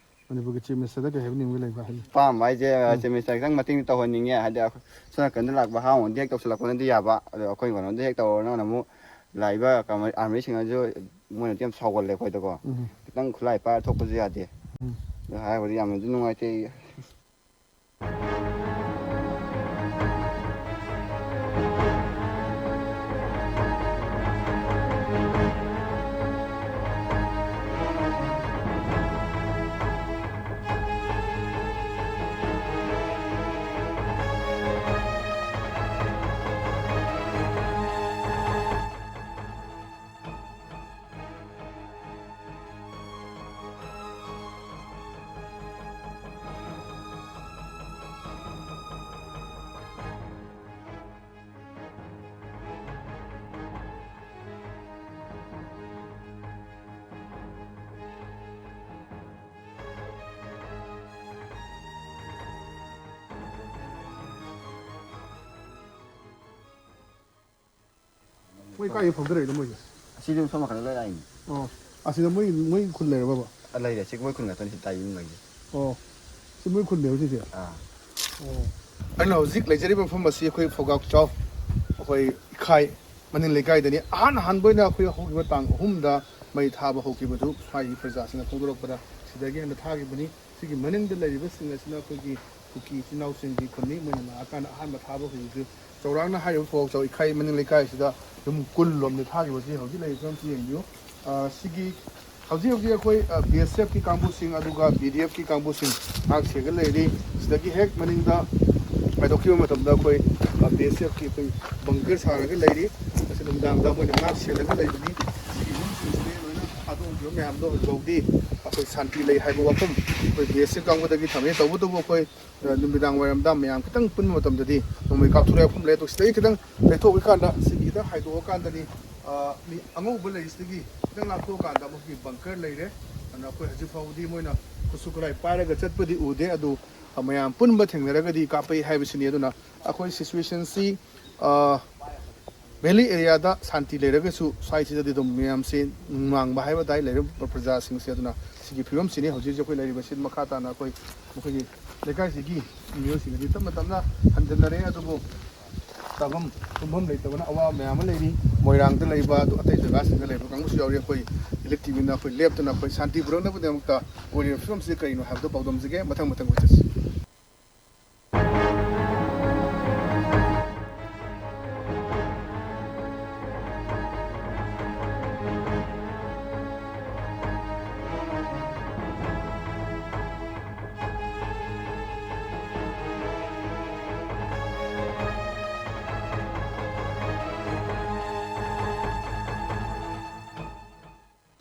ꯃꯅꯤꯄꯨꯔꯒꯤ ꯆꯤꯐ ꯃꯤꯅꯤꯁꯇꯔꯗ ꯀꯔꯤ ꯍꯥꯏꯕꯤꯅꯤꯡꯕ ꯂꯩꯕ ꯍꯥꯏꯕꯤꯌꯨ꯫ ꯑꯄꯥꯝꯕ ꯍꯥꯏꯁꯦ ꯆꯤꯐ ꯃꯤꯅꯤꯁꯇꯔ ꯈꯤꯇꯪ ꯃꯇꯦꯡ ꯇꯧꯍꯟꯅꯤꯡꯉꯦ꯫ ꯍꯥꯏꯗꯤ ꯑꯩꯈꯣꯏ ꯁꯣꯝ ꯅꯥꯀꯟꯗ ꯂꯥꯛꯄ ꯍꯥ ꯍꯣꯡꯗꯤ ꯍꯦꯛ ꯇꯧꯁꯤꯜꯂꯛꯄꯅꯗꯤ ꯌꯥꯕ, ꯑꯗꯣ ꯑꯩꯈꯣꯏ ꯀꯩꯅꯣꯗ ꯍꯦꯛ ꯇꯧꯔꯅ ꯑꯃꯨꯛ ꯂꯥꯛꯏꯕ ꯑꯥꯔꯃꯤꯁꯤꯡꯅꯁꯨ ꯃꯣꯏꯅꯗꯤ ꯌꯥꯝ ꯁꯥꯎꯒꯜꯂꯦ ꯑꯩꯈꯣꯏꯗꯀꯣ꯫ ꯎꯝ꯫ ꯈꯤꯇꯪ ꯈꯨꯠꯂꯥꯏ ꯄꯥꯏꯔ ꯊꯣꯛꯄꯁꯨ ꯌꯥꯗꯦ꯫ ꯎꯝ꯫ ꯑꯗꯨ ꯍꯥꯏꯔꯕꯗꯤ ꯌꯥꯝꯅꯁꯨ ꯅꯨꯡꯉꯥꯏꯇꯦ꯫ ꯃꯣꯏ ꯀꯥꯏꯗ ꯐꯝꯊꯔꯛꯏꯅꯣ ꯃꯣꯏꯁꯦ? ꯑꯁꯤꯗꯤ ꯁꯣꯝ ꯅꯥꯀꯟꯗ ꯂꯣꯏ ꯂꯥꯛꯏꯅꯤ꯫ ꯑꯣ, ꯑꯁꯤꯗ ꯃꯣꯏ ꯃꯣꯏ ꯈꯨꯜ ꯂꯩꯔꯕꯕ? ꯂꯩꯔꯦ, ꯑꯁꯤ ꯃꯣꯏ ꯈꯨꯟ ꯉꯥꯛꯇꯅꯤ ꯁꯤ ꯇꯥꯏ ꯌꯨꯝꯉꯩꯁꯦ꯫ ꯑꯣ, ꯁꯤ ꯃꯣꯏ ꯈꯨꯜꯅꯦꯕ ꯁꯤꯁꯦ? ꯑꯥ꯫ ꯑꯣ꯫ ꯑꯩꯅ ꯍꯧꯖꯤꯛ ꯂꯩꯖꯔꯤꯕ ꯃꯐꯝ ꯑꯁꯤ ꯑꯩꯈꯣꯏ ꯐꯧꯒꯥꯛꯆꯥꯎ, ꯑꯩꯈꯣꯏ ꯏꯈꯥꯏ ꯃꯅꯤꯡ ꯂꯩꯀꯥꯏꯗꯅꯤ꯫ ꯑꯍꯥꯟ ꯑꯍꯥꯟꯕ ꯑꯣꯏꯅ ꯑꯩꯈꯣꯏ ꯍꯧꯈꯤꯕ ꯇꯥꯡ ꯑꯍꯨꯝꯗ ꯃꯩ ꯊꯥꯕ ꯍꯧꯈꯤꯕꯗꯨ ꯁ꯭ꯋꯥꯏꯒꯤ ꯄ꯭ꯔꯖꯥꯁꯤꯡꯅ ꯐꯣꯡꯗꯣꯔꯛꯄꯗ ꯁꯤꯗꯒꯤ ꯍꯦꯟꯅ ꯊꯥꯈꯤꯕꯅꯤ꯫ ꯁꯤꯒꯤ ꯃꯅꯤꯡꯗ ꯂꯩꯔꯤꯕꯁꯤꯡ ꯑꯁꯤꯅ ꯑꯩꯈꯣꯏꯒꯤ ꯀꯨꯀꯤ ꯏꯆꯤꯟ ꯏꯅꯥꯎꯁꯤꯡꯒꯤ ꯈꯨꯟꯅꯤ꯫ ꯃꯣꯏꯅ ꯂꯥꯛꯑꯀꯥꯟꯗ ꯑꯍꯥꯟꯕ ꯊꯥꯕ ꯍꯧꯈꯤꯕꯁꯤ ꯆꯥꯎꯔꯥꯛꯅ ꯍꯥꯏꯔꯤꯕ ꯐꯧꯒꯥꯛꯆꯥꯎ ꯏꯈꯥꯏ ꯃꯅꯤꯡ ꯂꯩꯀꯥꯏ ꯑꯁꯤꯗ ꯌꯨꯝ ꯀꯨꯟ ꯂꯣꯝꯗ ꯊꯥꯈꯤꯕꯁꯤ ꯍꯧꯖꯤꯛ ꯂꯩꯔꯤꯕ ꯐꯤꯕꯝꯁꯤ ꯌꯦꯡꯕꯤꯌꯨ꯫ ꯑꯥ, ꯁꯤꯒꯤ ꯍꯧꯖꯤꯛ ꯍꯧꯖꯤꯛ ꯑꯩꯈꯣꯏ ꯕꯤ ꯑꯦꯁ ꯑꯦꯐꯀꯤ ꯀꯥꯡꯕꯨꯁꯤꯡ ꯑꯗꯨꯒ ꯕꯤ ꯗꯤ ꯑꯦꯐꯀꯤ ꯀꯥꯡꯕꯨꯁꯤꯡ ꯉꯥꯛ ꯁꯦꯜꯂꯒ ꯂꯩꯔꯤ꯫ ꯁꯤꯗꯒꯤ ꯍꯦꯛ ꯃꯅꯤꯡꯗ ꯍꯥꯏꯗꯣꯛꯈꯤꯕ ꯃꯇꯝꯗ ꯑꯩꯈꯣꯏ ꯕꯤ ꯑꯦꯁ ꯑꯦꯐꯀꯤ ꯑꯩꯈꯣꯏ ꯕꯪꯀꯔ ꯁꯥꯔꯒ ꯂꯩꯔꯤ꯫ ꯃꯁꯤ ꯅꯨꯃꯤꯗꯥꯡꯗ ꯃꯣꯏꯅ ꯉꯥꯛ ꯁꯦꯜꯂꯒ ꯂꯩꯕꯅꯤ꯫ ꯁꯤꯒꯤ ꯌꯨꯝꯁꯤꯡꯁꯤꯗ ꯂꯣꯏꯅ ꯊꯥꯗꯣꯛꯈꯤꯕ ꯃꯌꯥꯝꯗꯣ ꯍꯧꯖꯤꯛ ꯐꯥꯎꯗꯤ ꯑꯩꯈꯣꯏ ꯁꯥꯟꯇꯤ ꯂꯩ ꯍꯥꯏꯕ ꯋꯥꯐꯝ ꯑꯩꯈꯣꯏ ꯕꯤ ꯑꯦꯁ ꯑꯦꯐ ꯀꯥꯡꯕꯨꯗꯒꯤ ꯊꯝꯃꯤ꯫ ꯇꯧꯕꯇꯕꯨ ꯑꯩꯈꯣꯏ ꯅꯨꯃꯤꯗꯥꯡ ꯋꯥꯏꯔꯝꯗ ꯃꯌꯥꯝ ꯈꯤꯇꯪ ꯄꯨꯟꯕ ꯃꯇꯝꯗꯗꯤ ꯅꯣꯡꯃꯩ ꯀꯥꯞꯊꯣꯔꯛꯑꯦ ꯃꯐꯝ ꯂꯩ꯫ ꯑꯗꯣ ꯁꯤꯗꯒꯤ ꯈꯤꯇꯪ ꯂꯩꯊꯣꯛꯈ꯭ꯔꯀꯥꯟꯗ ꯁꯤꯒꯤ ꯈꯤꯇꯪ ꯍꯥꯏꯗꯣꯛꯑꯀꯥꯟꯗꯗꯤ, ꯑ, ꯃꯤ ꯑꯉꯧꯕ ꯂꯩꯔꯤꯁꯤꯗꯒꯤ ꯈꯤꯇꯪ ꯂꯥꯞꯊꯣꯛꯑꯀꯥꯟꯗ ꯃꯈꯣꯏꯒꯤ ꯕꯪꯀꯔ ꯂꯩꯔꯦ꯫ ꯑꯗꯨꯅ ꯑꯩꯈꯣꯏ ꯍꯧꯖꯤꯛ ꯐꯥꯎꯕꯗꯤ ꯃꯣꯏꯅ ꯈꯨꯠꯁꯨ ꯈꯨꯠꯂꯥꯏ ꯄꯥꯏꯔꯒ ꯆꯠꯄꯗꯤ ꯎꯗꯦ꯫ ꯑꯗꯨ, ꯑ, ꯃꯌꯥꯝ ꯄꯨꯟꯕ ꯊꯦꯡꯅꯔꯒꯗꯤ ꯀꯥꯞꯄꯛꯏ ꯍꯥꯏꯕꯁꯤꯅꯤ꯫ ꯑꯗꯨꯅ ꯑꯩꯈꯣꯏ ꯁꯤꯆꯨꯋꯦꯁꯟꯁꯤ, ꯑ, ꯚꯦꯂꯤ ꯑꯦꯔꯤꯌꯥꯗ ꯁꯥꯟꯇꯤ ꯂꯩꯔꯒꯁꯨ ꯁ꯭ꯋꯥꯏꯁꯤꯗꯗꯤ ꯑꯗꯨꯝ ꯃꯌꯥꯝꯁꯤ ꯅꯨꯡꯅꯥꯡꯕ ꯍꯥꯏꯕ ꯇꯥꯏ ꯂꯩꯔꯤꯕ ꯄ꯭ꯔꯖꯥꯁꯤꯡꯁꯦ꯫ ꯑꯗꯨꯅ ꯁꯤꯒꯤ ꯐꯤꯕꯝꯁꯤꯅꯤ ꯍꯧꯖꯤꯛ ꯍꯧꯖꯤꯛ ꯑꯩꯈꯣꯏ ꯂꯩꯔꯤꯕꯁꯤ꯫ ꯃꯈꯥ ꯇꯥꯅ ꯑꯩꯈꯣꯏ ꯃꯈꯣꯏꯒꯤ ꯂꯩꯀꯥꯏꯁꯤꯒꯤ ꯃꯤꯑꯣꯏꯁꯤꯡ ꯑꯗꯨ ꯇꯞꯅ ꯇꯞꯅ ꯍꯟꯖꯤꯟꯅꯔꯦ꯫ ꯑꯗꯨꯕꯨ ꯆꯥꯐꯝ ꯇꯨꯝꯐꯝ ꯂꯩꯇꯕꯅ ꯑꯋꯥꯕ ꯃꯌꯥꯝ ꯑꯃ ꯂꯩꯔꯤ꯫ ꯃꯣꯏꯔꯥꯡꯗ ꯂꯩꯕ ꯑꯗꯨ ꯑꯇꯩ ꯖꯒꯥꯁꯤꯡꯗ ꯂꯩꯕ ꯀꯥꯡꯕꯨꯁꯨ ꯌꯥꯎꯔꯤ꯫ ꯑꯩꯈꯣꯏ ꯏꯂꯤꯛ ꯇꯤꯚꯤꯅ ꯑꯩꯈꯣꯏ ꯂꯦꯞꯇꯅ ꯑꯩꯈꯣꯏ ꯁꯥꯟꯇꯤ ꯄꯨꯔꯛꯅꯕꯒꯤꯗꯃꯛꯇ ꯑꯣꯏꯔꯤꯕ ꯐꯤꯕꯝꯁꯤ ꯀꯔꯤꯅꯣ ꯍꯥꯏꯕꯗꯨ ꯄꯥꯎꯗꯝꯖꯒꯦ꯫ ꯃꯊꯪ ꯃꯊꯪ ꯑꯣꯏꯖꯁꯤ꯫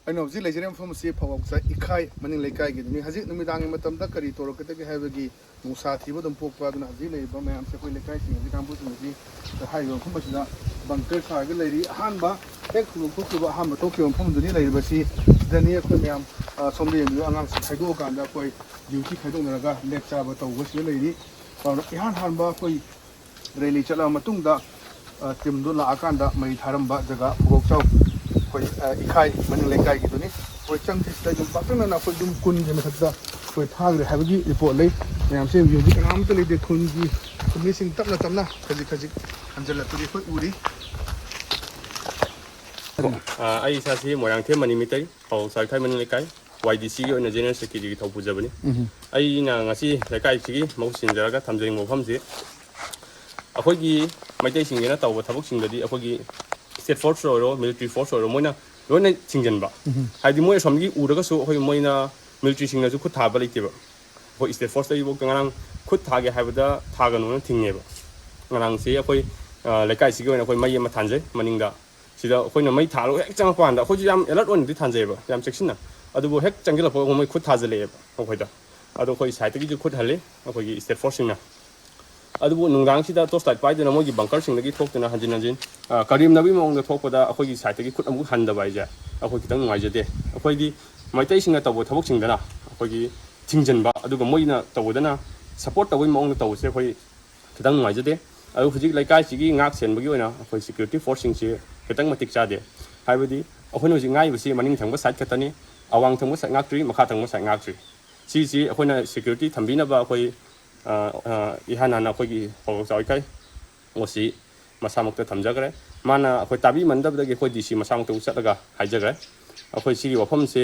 ꯑꯩꯅ ꯍꯧꯖꯤꯛ ꯂꯩꯖꯔꯤꯕ ꯃꯐꯝ ꯑꯁꯤ ꯐꯧꯕꯥꯛꯆꯥꯏ ꯏꯈꯥꯏ ꯃꯅꯤꯡ ꯂꯩꯀꯥꯏꯒꯤꯗꯨꯅꯤ꯫ ꯍꯧꯖꯤꯛ ꯅꯨꯃꯤꯗꯥꯡꯒꯤ ꯃꯇꯝꯗ ꯀꯔꯤ ꯇꯧꯔꯛꯀꯗꯒꯦ ꯍꯥꯏꯕꯒꯤ ꯅꯨꯡꯁꯥ ꯊꯤꯕ ꯑꯗꯨꯝ ꯄꯣꯛꯄ꯫ ꯑꯗꯨꯅ ꯍꯧꯖꯤꯛ ꯂꯩꯔꯤꯕ ꯃꯌꯥꯝꯁꯦ ꯑꯩꯈꯣꯏ ꯂꯩꯀꯥꯏꯁꯤꯡ ꯑꯁꯤ ꯀꯥꯡꯕꯨꯁꯤꯡ ꯑꯁꯤ ꯍꯥꯏꯔꯤꯕ ꯃꯐꯝ ꯑꯁꯤꯗ ꯕꯪꯀꯔ ꯁꯥꯔꯒ ꯂꯩꯔꯤ꯫ ꯑꯍꯥꯟꯕ ꯍꯦꯛ ꯊꯧꯗꯣꯛ ꯊꯣꯛꯈꯤꯕ, ꯑꯍꯥꯟꯕ ꯊꯣꯛꯈꯤꯕ ꯃꯐꯝꯗꯨꯅꯤ ꯂꯩꯔꯤꯕꯁꯤ꯫ ꯁꯤꯗꯅꯤ ꯑꯩꯈꯣꯏ ꯃꯌꯥꯝ, ꯑ, ꯁꯣꯝꯗ ꯌꯦꯡꯕꯤꯌꯨ, ꯑꯉꯥꯡꯁꯤꯡ ꯈꯥꯏꯗꯣꯛꯑꯀꯥꯟꯗ ꯑꯩꯈꯣꯏ ꯗ꯭ꯌꯨꯇꯤ ꯈꯥꯏꯗꯣꯛꯅꯔꯒ ꯂꯦꯛ ꯆꯥꯕ ꯇꯧꯕꯁꯤꯗ ꯂꯩꯔꯤ꯫ ꯑꯗꯨꯅ ꯏꯍꯥꯟ ꯍꯥꯟꯕ ꯑꯩꯈꯣꯏ ꯔꯦꯂꯤ ꯆꯠꯂꯕ ꯃꯇꯨꯡꯗ, ꯑ, ꯇꯤꯝꯗꯣ ꯂꯥꯛꯑꯀꯥꯟꯗ ꯃꯩ ꯊꯥꯔꯝꯕ ꯖꯒꯥ ꯐꯧꯕꯥꯛꯆꯥꯏ ꯑꯩꯈꯣꯏ, ꯑ, ꯏꯈꯥꯏ ꯃꯅꯤꯡ ꯂꯩꯀꯥꯏꯒꯤꯗꯨꯅꯤ꯫ ꯑꯩꯈꯣꯏ ꯆꯪꯁꯤ꯫ ꯁꯤꯗ ꯌꯨꯝ ꯄꯥꯛꯇꯛꯅꯅ ꯑꯩꯈꯣꯏ ꯌꯨꯝ ꯀꯨꯟꯒꯤ ꯃꯊꯛꯇ ꯑꯩꯈꯣꯏ ꯊꯥꯈ꯭ꯔꯦ ꯍꯥꯏꯕꯒꯤ ꯔꯤꯄꯣꯔꯠ ꯂꯩ꯫ ꯃꯌꯥꯝꯁꯦ ꯌꯨꯝꯁꯤ ꯀꯅꯥꯝꯇ ꯂꯩꯇꯦ꯫ ꯈꯨꯟꯒꯤ ꯈꯨꯟꯃꯤꯁꯤꯡ ꯇꯞꯅ ꯇꯞꯅ ꯈꯖꯤꯛ ꯈꯖꯤꯛ ꯍꯟꯖꯤꯜꯂꯛꯄꯗꯤ ꯑꯩꯈꯣꯏ ꯎꯔꯤ꯫ ꯑ, ꯑꯩ ꯏꯁꯥꯁꯤ ꯃꯣꯏꯔꯥꯡꯊꯦꯝ ꯃꯅꯤ ꯃꯤꯇꯩ, ꯐꯧꯕꯥꯛꯆꯥꯏ ꯏꯈꯥꯏ ꯃꯅꯤꯡ ꯂꯩꯀꯥꯏ, ꯋꯥꯏ ꯗꯤ ꯁꯤꯒꯤ ꯑꯣꯏꯅ ꯖꯦꯅꯦꯔꯦꯜ ꯁꯦꯀ꯭ꯔꯦꯇꯔꯤꯒꯤ ꯊꯧ ꯄꯨꯖꯕꯅꯤ꯫ ꯑꯩꯅ ꯉꯁꯤ ꯂꯩꯀꯥꯏꯁꯤꯒꯤ ꯃꯍꯨꯠ ꯁꯤꯟꯖꯔꯒ ꯊꯝꯖꯅꯤꯡꯕ ꯋꯥꯐꯝꯁꯤ, ꯑꯩꯈꯣꯏꯒꯤ ꯃꯩꯇꯩꯁꯤꯡꯁꯤꯅ ꯇꯧꯕ ꯊꯕꯛꯁꯤꯡꯗꯗꯤ ꯑꯩꯈꯣꯏꯒꯤ ꯁ꯭ꯇꯦꯠ ꯐꯣꯔꯁ ꯑꯣꯏꯔꯣ, ꯃꯤꯂꯤꯇꯔꯤ ꯐꯣꯔꯁ ꯑꯣꯏꯔꯣ, ꯃꯣꯏꯅ ꯂꯣꯏꯅ ꯊꯤꯡꯖꯤꯟꯕ꯫ ꯍꯥꯏꯗꯤ ꯃꯣꯏ ꯑꯁꯣꯝꯒꯤ ꯎꯔꯒꯁꯨ ꯑꯩꯈꯣꯏ ꯃꯣꯏꯅ ꯃꯤꯂꯤꯇ꯭ꯔꯤꯁꯤꯡꯅꯁꯨ ꯈꯨꯠ ꯊꯥꯕ ꯂꯩꯇꯦꯕ꯫ ꯑꯩꯈꯣꯏ ꯁ꯭ꯇꯦꯠ ꯐꯣꯔꯁꯇꯒꯤꯐꯥꯎꯗ ꯉꯔꯥꯡ ꯈꯨꯠ ꯊꯥꯒꯦ ꯍꯥꯏꯕꯗ ꯊꯥꯒꯅꯨꯅ ꯊꯤꯡꯉꯦꯕ꯫ ꯉꯔꯥꯡꯁꯦ ꯑꯩꯈꯣꯏ ꯂꯩꯀꯥꯏꯁꯤꯒꯤ ꯑꯣꯏꯅ ꯑꯩꯈꯣꯏ ꯃꯩ ꯑꯃ ꯊꯥꯟꯖꯩ ꯃꯅꯤꯡꯗ꯫ ꯁꯤꯗ ꯑꯩꯈꯣꯏꯅ ꯃꯩ ꯊꯥꯜꯂꯒ ꯍꯦꯛ ꯆꯪꯉꯛꯄ ꯀꯥꯟꯗ ꯑꯩꯈꯣꯏꯁꯨ ꯌꯥꯝ ꯑꯦꯂꯔꯠ ꯑꯣꯏꯅꯗꯤ ꯊꯥꯟꯖꯩꯑꯕ, ꯌꯥꯝ ꯆꯦꯛꯁꯤꯟꯅ꯫ ꯑꯗꯨꯕꯨ ꯍꯦꯛ ꯆꯪꯁꯤꯜꯂꯛꯄꯒ ꯃꯣꯏ ꯈꯨꯠ ꯊꯥꯖꯤꯜꯂꯛꯑꯦꯕ ꯑꯩꯈꯣꯏꯗ꯫ ꯑꯗꯣ ꯑꯩꯈꯣꯏ ꯁꯥꯏꯠꯇꯒꯤꯁꯨ ꯈꯨꯠ ꯍꯜꯂꯤ ꯑꯩꯈꯣꯏꯒꯤ ꯁ꯭ꯇꯦꯠ ꯐꯣꯔꯁꯁꯤꯡꯅ꯫ ꯑꯗꯨꯕꯨ ꯅꯨꯡꯗꯥꯡꯁꯤꯗ ꯇꯣꯔꯆ ꯂꯥꯏꯠ ꯄꯥꯏꯗꯨꯅ ꯃꯣꯏꯒꯤ ꯕꯪꯀꯔꯁꯤꯡꯗꯒꯤ ꯊꯣꯛꯇꯨꯅ ꯍꯟꯖꯤꯟ ꯍꯟꯖꯤꯟ ꯀꯔꯦꯝꯅꯕꯒꯤ ꯃꯑꯣꯡꯗ ꯊꯣꯛꯄꯗ ꯑꯩꯈꯣꯏꯒꯤ ꯁꯥꯏꯠꯇꯒꯤ ꯈꯨꯠ ꯑꯃꯨꯛ ꯍꯟꯗꯕ ꯍꯥꯏꯁꯦ ꯑꯩꯈꯣꯏ ꯈꯤꯇꯪ ꯅꯨꯡꯉꯥꯏꯖꯗꯦ꯫ ꯑꯩꯈꯣꯏꯗꯤ ꯃꯩꯇꯩꯁꯤꯡꯅ ꯇꯧꯕ ꯊꯕꯛꯁꯤꯡꯗꯅ ꯑꯩꯈꯣꯏꯒꯤ ꯊꯤꯡꯖꯤꯟꯕ, ꯑꯗꯨꯒ ꯃꯣꯏꯅ ꯇꯧꯕꯗꯅ ꯁꯞꯄꯣꯔꯠ ꯇꯧꯕꯒꯤ ꯃꯑꯣꯡꯗ ꯇꯧꯕꯁꯦ ꯑꯩꯈꯣꯏ ꯈꯤꯇꯪ ꯅꯨꯡꯉꯥꯏꯖꯗꯦ꯫ ꯑꯗꯨ ꯍꯧꯖꯤꯛ ꯂꯩꯀꯥꯏꯁꯤꯒꯤ ꯉꯥꯛ ꯁꯦꯟꯕꯒꯤ ꯑꯣꯏꯅ ꯑꯩꯈꯣꯏ ꯁꯦꯀ꯭ꯌꯨꯔꯤꯇꯤ ꯐꯣꯔꯁꯁꯤꯡꯁꯤ ꯈꯤꯇꯪ ꯃꯇꯤꯛ ꯆꯥꯗꯦ꯫ ꯍꯥꯏꯕꯗꯤ ꯑꯩꯈꯣꯏꯅ ꯍꯧꯖꯤꯛ ꯉꯥꯛꯏꯕꯁꯤ ꯃꯅꯤꯡ ꯊꯪꯕ ꯁꯥꯏꯠ ꯈꯛꯇꯅꯤ, ꯑꯋꯥꯡ ꯊꯪꯕ ꯁꯥꯏꯠ ꯉꯥꯛꯇ꯭ꯔꯤ, ꯃꯈꯥ ꯊꯪꯕ ꯁꯥꯏꯠ ꯉꯥꯛꯇ꯭ꯔꯤ꯫ ꯁꯤꯁꯤ ꯑꯩꯈꯣꯏꯅ ꯁꯦꯀ꯭ꯌꯨꯔꯤꯇꯤ ꯊꯝꯕꯤꯅꯕ ꯑꯩꯈꯣꯏ ꯏꯍꯥꯟ ꯍꯥꯟꯅ ꯑꯩꯈꯣꯏꯒꯤ ꯄꯥꯎꯔꯧ ꯆꯥꯎꯏꯈꯩ ꯑꯣ ꯁꯤ ꯃꯁꯥꯃꯛꯇ ꯊꯝꯖꯈ꯭ꯔꯦ꯫ ꯃꯥꯅ ꯑꯩꯈꯣꯏ ꯇꯥꯕꯤꯃꯟꯗꯕꯗꯒꯤ ꯑꯩꯈꯣꯏ ꯗꯤ ꯁꯤ ꯃꯁꯥꯃꯛꯇꯕꯨ ꯆꯠꯂꯒ ꯍꯥꯏꯖꯈ꯭ꯔꯦ꯫ ꯑꯩꯈꯣꯏ ꯁꯤꯒꯤ ꯋꯥꯐꯝꯁꯦ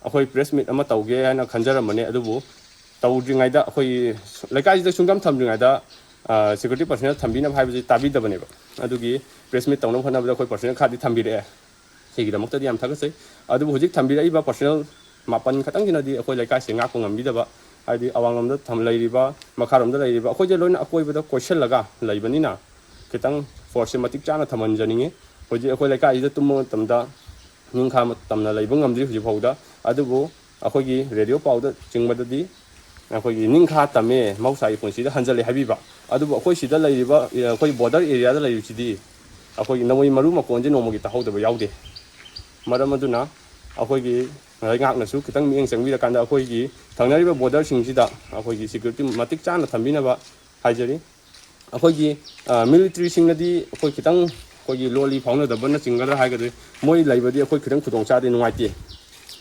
ꯑꯩꯈꯣꯏ ꯄ꯭ꯔꯦꯁ ꯃꯤꯠ ꯑꯃ ꯇꯧꯒꯦ ꯍꯥꯏꯅ ꯈꯟꯖꯔꯝꯕꯅꯦ, ꯑꯗꯨꯕꯨ ꯇꯧꯗ꯭ꯔꯤꯉꯩꯗ ꯑꯩꯈꯣꯏ ꯂꯩꯀꯥꯏꯁꯤꯗ ꯁꯨꯡꯊꯝ ꯊꯝꯗ꯭ꯔꯤꯉꯩꯗ ꯁꯦꯀ꯭ꯌꯨꯔꯤꯇꯤ ꯄꯥꯔꯁꯣꯅꯦꯜ ꯊꯝꯕꯤꯅꯕ ꯍꯥꯏꯕꯁꯤ ꯇꯥꯕꯤꯗꯕꯅꯦꯕ꯫ ꯑꯗꯨꯒꯤ ꯄ꯭ꯔꯦꯁ ꯃꯤꯠ ꯇꯧꯅꯕ ꯍꯣꯠꯅꯕꯗ ꯑꯩꯈꯣꯏ ꯄꯥꯔꯁꯣꯅꯦꯜ ꯈꯔꯗꯤ ꯊꯝꯕꯤꯔꯛꯑꯦ꯫ ꯁꯤꯒꯤꯗꯃꯛꯇꯗꯤ ꯌꯥꯝ ꯊꯥꯒꯠꯆꯩ꯫ ꯑꯗꯨꯕꯨ ꯍꯧꯖꯤꯛ ꯊꯝꯕꯤꯔꯛꯏꯕ ꯄꯥꯔꯁꯣꯅꯦꯜ ꯃꯥꯄꯟ ꯈꯛꯇꯪꯁꯤꯅꯗꯤ ꯑꯩꯈꯣꯏ ꯂꯩꯀꯥꯏꯁꯦ ꯉꯥꯛꯄ ꯉꯝꯕꯤꯗꯕ, ꯍꯥꯏꯗꯤ ꯑꯋꯥꯡꯂꯣꯝꯗ ꯊꯝ-, ꯂꯩꯔꯤꯕ, ꯃꯈꯥꯔꯣꯝꯗ ꯂꯩꯔꯤꯕ, ꯑꯩꯈꯣꯏꯁꯦ ꯂꯣꯏꯅ ꯑꯀꯣꯏꯕꯗ ꯀꯣꯏꯁꯤꯜꯂꯒ ꯂꯩꯕꯅꯤꯅ ꯈꯤꯇꯪ ꯐꯣꯔꯁꯁꯦ ꯃꯇꯤꯛ ꯆꯥꯅ ꯊꯝꯍꯟꯖꯅꯤꯡꯉꯤ꯫ ꯍꯧꯖꯤꯛ ꯑꯩꯈꯣꯏ ꯂꯩꯀꯥꯏꯁꯤꯗ ꯇꯨꯝꯕ ꯃꯇꯝꯗ ꯅꯤꯡꯈꯥ ꯇꯝꯅ ꯂꯩꯕ ꯉꯝꯗ꯭ꯔꯤ ꯍꯧꯖꯤꯛ ꯐꯥꯎꯗ꯫ ꯑꯗꯨꯕꯨ ꯑꯩꯈꯣꯏꯒꯤ ꯔꯦꯗꯤꯑꯣ ꯄꯥꯎꯗ ꯆꯤꯡꯕꯗꯗꯤ ꯑꯩꯈꯣꯏꯒꯤ ꯅꯤꯡꯈꯥ ꯇꯝꯃꯦ, ꯃꯍꯧꯁꯥꯒꯤ ꯄꯨꯟꯁꯤꯗ ꯍꯟꯖꯜꯂꯦ ꯍꯥꯏꯕꯤꯕ꯫ ꯑꯗꯨꯕꯨ ꯑꯩꯈꯣꯏ ꯁꯤꯗ ꯂꯩꯔꯤꯕ, ꯑꯩꯈꯣꯏ ꯕꯣꯔꯗꯔ ꯑꯦꯔꯤꯌꯥꯗ ꯂꯩꯔꯤꯕꯁꯤꯗꯤ ꯑꯩꯈꯣꯏꯒꯤ ꯅꯣꯡꯃꯩ ꯃꯔꯨ ꯃꯀꯣꯟꯁꯦ ꯅꯣꯡꯃꯒꯤ ꯇꯥꯍꯧꯗꯕ ꯌꯥꯎꯗꯦ꯫ ꯃꯔꯝ ꯑꯗꯨꯅ ꯑꯩꯈꯣꯏꯒꯤ ꯂꯩꯉꯥꯛꯅꯁꯨ ꯈꯤꯇꯪ ꯃꯤꯠꯌꯦꯡ ꯆꯪꯕꯤꯔꯀꯥꯟꯗ ꯑꯩꯈꯣꯏꯒꯤ ꯊꯪꯅꯔꯤꯕ ꯕꯣꯔꯗꯔꯁꯤꯡꯁꯤꯗ ꯑꯩꯈꯣꯏꯒꯤ ꯁꯦꯀ꯭ꯌꯨꯔꯤꯇꯤ ꯃꯇꯤꯛ ꯆꯥꯅ ꯊꯝꯕꯤꯅꯕ ꯍꯥꯏꯖꯔꯤ꯫ ꯑꯩꯈꯣꯏꯒꯤ, ꯑ, ꯃꯤꯂꯤꯇ꯭ꯔꯤꯁꯤꯡꯅꯗꯤ ꯑꯩꯈꯣꯏ ꯈꯤꯇꯪ ꯑꯩꯈꯣꯏꯒꯤ ꯂꯣꯜꯂꯤ ꯐꯥꯎꯅꯗꯕꯅ ꯆꯤꯡꯒꯗ꯭ꯔꯥ ꯍꯥꯏꯒꯗ꯭ꯔꯥ, ꯃꯣꯏ ꯂꯩꯕꯗꯤ ꯑꯩꯈꯣꯏ ꯈꯤꯇꯪ ꯈꯨꯗꯣꯡ ꯆꯥꯗꯦ, ꯅꯨꯡꯉꯥꯏꯇꯦ꯫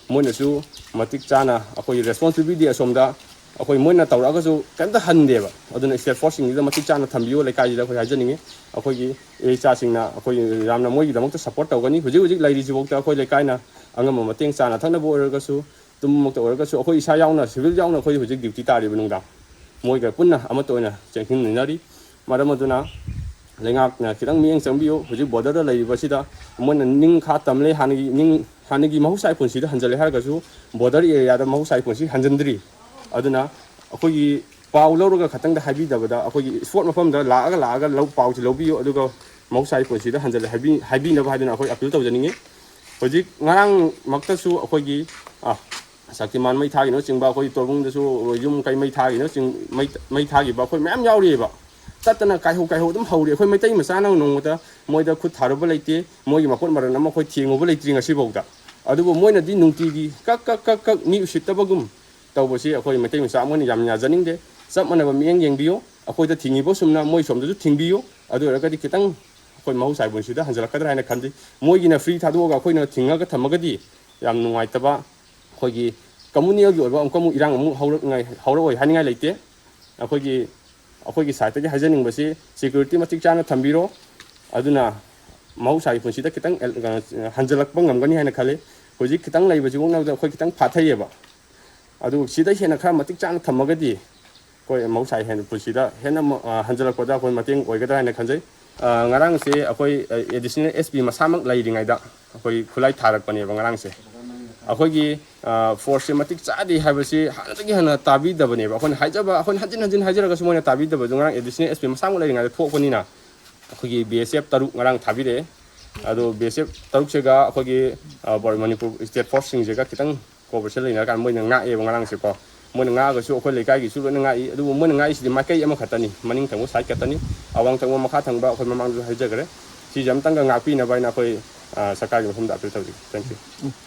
ꯃꯣꯏꯅꯁꯨ ꯃꯇꯤꯛ ꯆꯥꯅ ꯑꯩꯈꯣꯏꯒꯤ ꯔꯦꯁꯄꯣꯟꯁꯤꯕꯤꯂꯤꯇꯤ ꯑꯁꯣꯝꯗ ꯑꯩꯈꯣꯏ ꯃꯣꯏꯅ ꯇꯧꯔꯛꯑꯒꯁꯨ ꯀꯩꯝꯇ ꯍꯟꯗꯦꯕ꯫ ꯑꯗꯨꯅ ꯁ꯭ꯇꯦꯠ ꯐꯣꯔꯁꯁꯤꯡꯁꯤꯗ ꯃꯇꯤꯛ ꯆꯥꯅ ꯊꯝꯕꯤꯌꯨ ꯂꯩꯀꯥꯏꯁꯤꯗ ꯑꯩꯈꯣꯏ ꯍꯥꯏꯖꯅꯤꯡꯉꯤ꯫ ꯑꯩꯈꯣꯏꯒꯤ ꯏꯆꯥꯁꯤꯡꯅ ꯑꯩꯈꯣꯏ ꯌꯥꯝꯅ ꯃꯣꯏꯒꯤꯗꯃꯛꯇ ꯁꯞꯄꯣꯔꯠ ꯇꯧꯒꯅꯤ꯫ ꯍꯧꯖꯤꯛ ꯍꯧꯖꯤꯛ ꯂꯩꯔꯤꯁꯤꯐꯥꯎꯗ ꯑꯩꯈꯣꯏ ꯂꯩꯀꯥꯏꯅ ꯑꯉꯝꯕ ꯃꯇꯦꯡ ꯆꯥꯅ ꯊꯛꯅꯕ ꯑꯣꯏꯔꯒꯁꯨ, ꯇꯨꯝꯃꯛꯇ ꯑꯣꯏꯔꯒꯁꯨ ꯑꯩꯈꯣꯏ ꯏꯁꯥ ꯌꯥꯎꯅ, ꯁꯤꯚꯤꯜ ꯌꯥꯎꯅ ꯑꯩꯈꯣꯏ ꯍꯧꯖꯤꯛ ꯗ꯭ꯌꯨꯇꯤ ꯇꯥꯔꯤꯕ ꯅꯨꯡꯗꯥꯡ ꯃꯣꯏꯒ ꯄꯨꯟꯅ ꯑꯃꯠꯇ ꯑꯣꯏꯅ ꯆꯦꯟꯃꯤꯟꯅꯔꯤ꯫ ꯃꯔꯝ ꯑꯗꯨꯅ ꯂꯩꯉꯥꯛꯅ ꯈꯤꯇꯪ ꯃꯤꯠꯌꯦꯡ ꯆꯪꯕꯤꯌꯨ꯫ ꯍꯧꯖꯤꯛ ꯕꯣꯔꯗꯔꯗ ꯂꯩꯔꯤꯕꯁꯤꯗ ꯃꯣꯏꯅ ꯅꯤꯡ ꯈꯥ ꯇꯝꯂꯦ, ꯍꯥꯟꯅꯒꯤ ꯅꯤꯡ ꯍꯥꯟꯅꯒꯤ ꯃꯍꯧꯁꯥꯒꯤ ꯄꯨꯟꯁꯤꯗ ꯍꯟꯖꯤꯜꯂꯦ ꯍꯥꯏꯔꯒꯁꯨ ꯕꯣꯔꯗꯔ ꯑꯦꯔꯤꯌꯥꯗ ꯃꯍꯧꯁꯥꯒꯤ ꯄꯨꯟꯁꯤ ꯍꯟꯖꯤꯟꯗ꯭ꯔꯤ꯫ ꯑꯗꯨꯅ ꯑꯩꯈꯣꯏꯒꯤ ꯄꯥꯎ ꯂꯧꯔꯒ ꯈꯛꯇꯪꯗ ꯍꯥꯏꯕꯤꯗꯕꯗ ꯑꯩꯈꯣꯏꯒꯤ ꯏꯁꯄꯣꯠ ꯃꯐꯝꯗ ꯂꯥꯛꯑꯒ ꯂꯥꯛꯑꯒ ꯂꯧ ꯄꯥꯎꯁꯤ ꯂꯧꯕꯤꯌꯨ, ꯑꯗꯨꯒ ꯃꯍꯧꯁꯥꯒꯤ ꯄꯨꯟꯁꯤꯗ ꯍꯟꯖꯤꯜꯂꯦ ꯍꯥꯏꯕꯤ ꯍꯥꯏꯕꯤꯅꯕ ꯍꯥꯏꯗꯨꯅ ꯑꯩꯈꯣꯏ ꯑꯄꯤꯜ ꯇꯧꯖꯅꯤꯡꯉꯤ꯫ ꯍꯧꯖꯤꯛ ꯉꯔꯥꯡꯃꯛꯇꯁꯨ ꯑꯩꯈꯣꯏꯒꯤ ꯑ, ꯁꯛꯇꯤꯃꯥꯟ ꯃꯩ ꯊꯥꯒꯤꯅꯆꯤꯡꯕ, ꯑꯩꯈꯣꯏ ꯇꯣꯔꯕꯨꯡꯗꯁꯨ ꯌꯨꯝ ꯀꯩ ꯃꯩ ꯊꯥꯒꯤꯅꯆꯤꯡ ꯃꯩ ꯃꯩ ꯊꯥꯈꯤꯕ ꯑꯩꯈꯣꯏ ꯃꯌꯥꯝ ꯌꯥꯎꯔꯤꯑꯕ꯫ ꯇꯠꯇꯅ ꯀꯥꯏꯍꯧ ꯀꯥꯏꯍꯧ ꯑꯗꯨꯝ ꯍꯧꯔꯤ꯫ ꯑꯩꯈꯣꯏ ꯃꯩꯇꯩ ꯃꯆꯥꯅ ꯅꯣꯡꯃꯇ ꯃꯣꯏꯗ ꯈꯨꯠ ꯊꯥꯔꯨꯕ ꯂꯩꯇꯦ, ꯃꯣꯏꯒꯤ ꯃꯄꯣꯠ ꯃꯔꯟ ꯑꯃ ꯑꯩꯈꯣꯏ ꯊꯦꯡꯉꯨꯕ ꯂꯩꯇ꯭ꯔꯤ ꯉꯁꯤꯐꯥꯎꯗ꯫ ꯑꯗꯨꯕꯨ ꯃꯣꯏꯅꯗꯤ ꯅꯨꯡꯇꯤꯒꯤ ꯀꯛ ꯀꯛ ꯀꯛ ꯀꯛ ꯃꯤ ꯎꯁꯤꯠꯇꯕꯒꯨꯝ ꯇꯧꯕꯁꯤ ꯑꯩꯈꯣꯏ ꯃꯩꯇꯩ ꯃꯆꯥ ꯑꯃ ꯑꯣꯏꯅ ꯌꯥꯝ ꯌꯥꯖꯅꯤꯡꯗꯦ꯫ ꯆꯞ ꯃꯥꯟꯅꯕ ꯃꯤꯠꯌꯦꯡ ꯌꯦꯡꯕꯤꯌꯨ꯫ ꯑꯩꯈꯣꯏꯗ ꯊꯤꯡꯉꯤꯕ ꯁꯨꯝꯅ ꯃꯣꯏ ꯁꯣꯝꯗꯁꯨ ꯊꯤꯡꯕꯤꯌꯨ꯫ ꯑꯗꯨ ꯑꯣꯏꯔꯒꯗꯤ ꯈꯤꯇꯪ ꯑꯩꯈꯣꯏ ꯃꯍꯧꯁꯥꯒꯤ ꯄꯨꯟꯁꯤꯗ ꯍꯟꯖꯤꯜꯂꯛꯀꯗ꯭ꯔꯥ ꯍꯥꯏꯅ ꯈꯟꯖꯩ꯫ ꯃꯣꯏꯒꯤꯅ ꯐ꯭ꯔꯤ ꯊꯥꯗꯣꯛꯑꯒ ꯑꯩꯈꯣꯏꯅ ꯊꯤꯡꯉꯒ ꯊꯝꯃꯒꯗꯤ ꯌꯥꯝ ꯅꯨꯡꯉꯥꯏꯇꯕ, ꯑꯩꯈꯣꯏꯒꯤ ꯀꯝꯃꯨꯅꯦꯜꯒꯤ ꯑꯣꯏꯕ ꯑꯃꯨꯛꯀ ꯑꯃꯨꯛ ꯏꯔꯥꯡ ꯑꯃꯨꯛ ꯍꯧꯔꯛꯉꯥꯏ ꯍꯧꯔꯛꯑꯣꯏ ꯍꯥꯏꯅꯤꯡꯉꯥꯏ ꯂꯩꯇꯦ꯫ ꯑꯩꯈꯣꯏꯒꯤ ꯑꯩꯈꯣꯏꯒꯤ ꯁꯥꯏꯠꯇꯒꯤ ꯍꯥꯏꯖꯅꯤꯡꯕꯁꯤ ꯁꯦꯀ꯭ꯌꯨꯔꯤꯇꯤ ꯃꯇꯤꯛ ꯆꯥꯅ ꯊꯝꯕꯤꯔꯣ꯫ ꯑꯗꯨꯅ ꯃꯍꯧꯁꯥꯒꯤ ꯄꯨꯟꯁꯤꯗ ꯈꯤꯇꯪ ꯑꯦꯜ-, ꯀꯩꯅꯣ, ꯍꯟꯖꯤꯜꯂꯛꯄ ꯉꯝꯒꯅꯤ ꯍꯥꯏꯅ ꯈꯜꯂꯤ꯫ ꯍꯧꯖꯤꯛ ꯈꯤꯇꯪ ꯂꯩꯕꯁꯤ ꯑꯣꯛꯅꯕꯗ ꯑꯩꯈꯣꯏ ꯈꯤꯇꯪ ꯐꯥꯊꯩꯌꯦꯕ꯫ ꯑꯗꯨ ꯁꯤꯗ ꯍꯦꯟꯅ ꯈꯔ ꯃꯇꯤꯛ ꯆꯥꯅ ꯊꯝꯃꯒꯗꯤ ꯑꯩꯈꯣꯏ ꯃꯍꯧꯁꯥꯒꯤ ꯍꯦꯟꯅ ꯄꯨꯟꯁꯤꯗ ꯍꯦꯟꯅ ꯑꯃ, ꯑ, ꯍꯟꯖꯤꯜꯂꯛꯄꯗ ꯑꯩꯈꯣꯏ ꯃꯇꯦꯡ ꯑꯣꯏꯒꯗ꯭ꯔꯥ ꯍꯥꯏꯅ ꯈꯟꯖꯩ꯫ ꯑ, ꯉꯔꯥꯡꯁꯦ ꯑꯩꯈꯣꯏ, ꯑ, ꯑꯦꯗꯤꯁꯅꯦꯜ ꯑꯦꯁ ꯄꯤ ꯃꯁꯥꯃꯛ ꯂꯩꯔꯤꯉꯩꯗ ꯑꯩꯈꯣꯏ ꯈꯨꯠꯂꯥꯏ ꯊꯥꯔꯛꯄꯅꯦꯕ ꯉꯔꯥꯡꯁꯦ꯫ ꯑꯩꯈꯣꯏꯒꯤ, ꯑ, ꯐꯣꯔꯁꯁꯦ ꯃꯇꯤꯛ ꯆꯥꯗꯦ ꯍꯥꯏꯕꯁꯤ ꯍꯥꯟꯅꯗꯒꯤ ꯍꯦꯟꯅ ꯇꯥꯕꯤꯗꯕꯅꯦꯕ꯫ ꯑꯩꯈꯣꯏꯅ ꯍꯥꯏꯖꯕ, ꯑꯩꯈꯣꯏꯅ ꯍꯟꯖꯤꯟ ꯍꯟꯖꯤꯟ ꯍꯥꯏꯖꯔꯒꯁꯨ ꯃꯣꯏꯅ ꯇꯥꯕꯤꯗꯕꯗꯣ ꯉꯔꯥꯡ ꯑꯦꯗꯤꯁꯅꯦꯜ ꯑꯦꯁ ꯄꯤ ꯃꯁꯥꯃꯛ ꯂꯩꯔꯤꯉꯩꯗ ꯊꯣꯛꯄꯅꯤꯅ ꯑꯩꯈꯣꯏꯒꯤ ꯕꯤ ꯑꯦꯁ ꯑꯦꯐ ꯇꯔꯨꯛ ꯉꯔꯥꯡ ꯊꯥꯕꯤꯔꯛꯑꯦ꯫ ꯑꯗꯣ ꯕꯤ ꯑꯦꯁ ꯑꯦꯐ ꯇꯔꯨꯛꯁꯤꯒ ꯑꯩꯈꯣꯏꯒꯤ, ꯑ, ꯕꯣꯔ-, ꯃꯅꯤꯄꯨꯔ ꯁ꯭ꯇꯦꯠ ꯐꯣꯔꯁꯁꯤꯡꯁꯤꯒ ꯈꯤꯇꯪ ꯀꯣꯑꯣꯄꯔꯦꯁꯟ ꯂꯩꯅꯔꯀꯥꯟꯗ ꯃꯣꯏꯅ ꯉꯥꯛꯑꯦꯕ ꯉꯔꯥꯡꯁꯦꯀꯣ꯫ ꯃꯣꯏꯅ ꯉꯥꯛꯑꯒꯁꯨ ꯑꯩꯈꯣꯏ ꯂꯩꯀꯥꯏꯒꯤꯁꯨ ꯂꯣꯏꯅ ꯉꯥꯛꯏ, ꯑꯗꯨꯕꯨ ꯃꯣꯏꯅ ꯉꯥꯛꯏꯁꯤꯗꯤ ꯃꯥꯏꯀꯩ ꯑꯃꯈꯛꯇꯅꯤ, ꯃꯅꯤꯡ ꯊꯪꯕ ꯁꯥꯏꯠ ꯈꯛꯇꯅꯤ꯫ ꯑꯋꯥꯡ ꯊꯪꯕ, ꯃꯈꯥ ꯊꯪꯕ ꯑꯩꯈꯣꯏ ꯃꯃꯥꯡꯗꯁꯨ ꯍꯥꯏꯖꯈ꯭ꯔꯦ꯫ ꯁꯤꯁꯦ ꯑꯝꯇꯪꯒ ꯉꯥꯛꯄꯤꯅꯕ ꯍꯥꯏꯅ ꯑꯩꯈꯣꯏ, ꯑ, ꯁꯔꯀꯥꯔꯒꯤ ꯃꯐꯝꯗ ꯑꯄꯤꯜ ꯇꯧꯖꯒꯦ꯫ Thank you꯫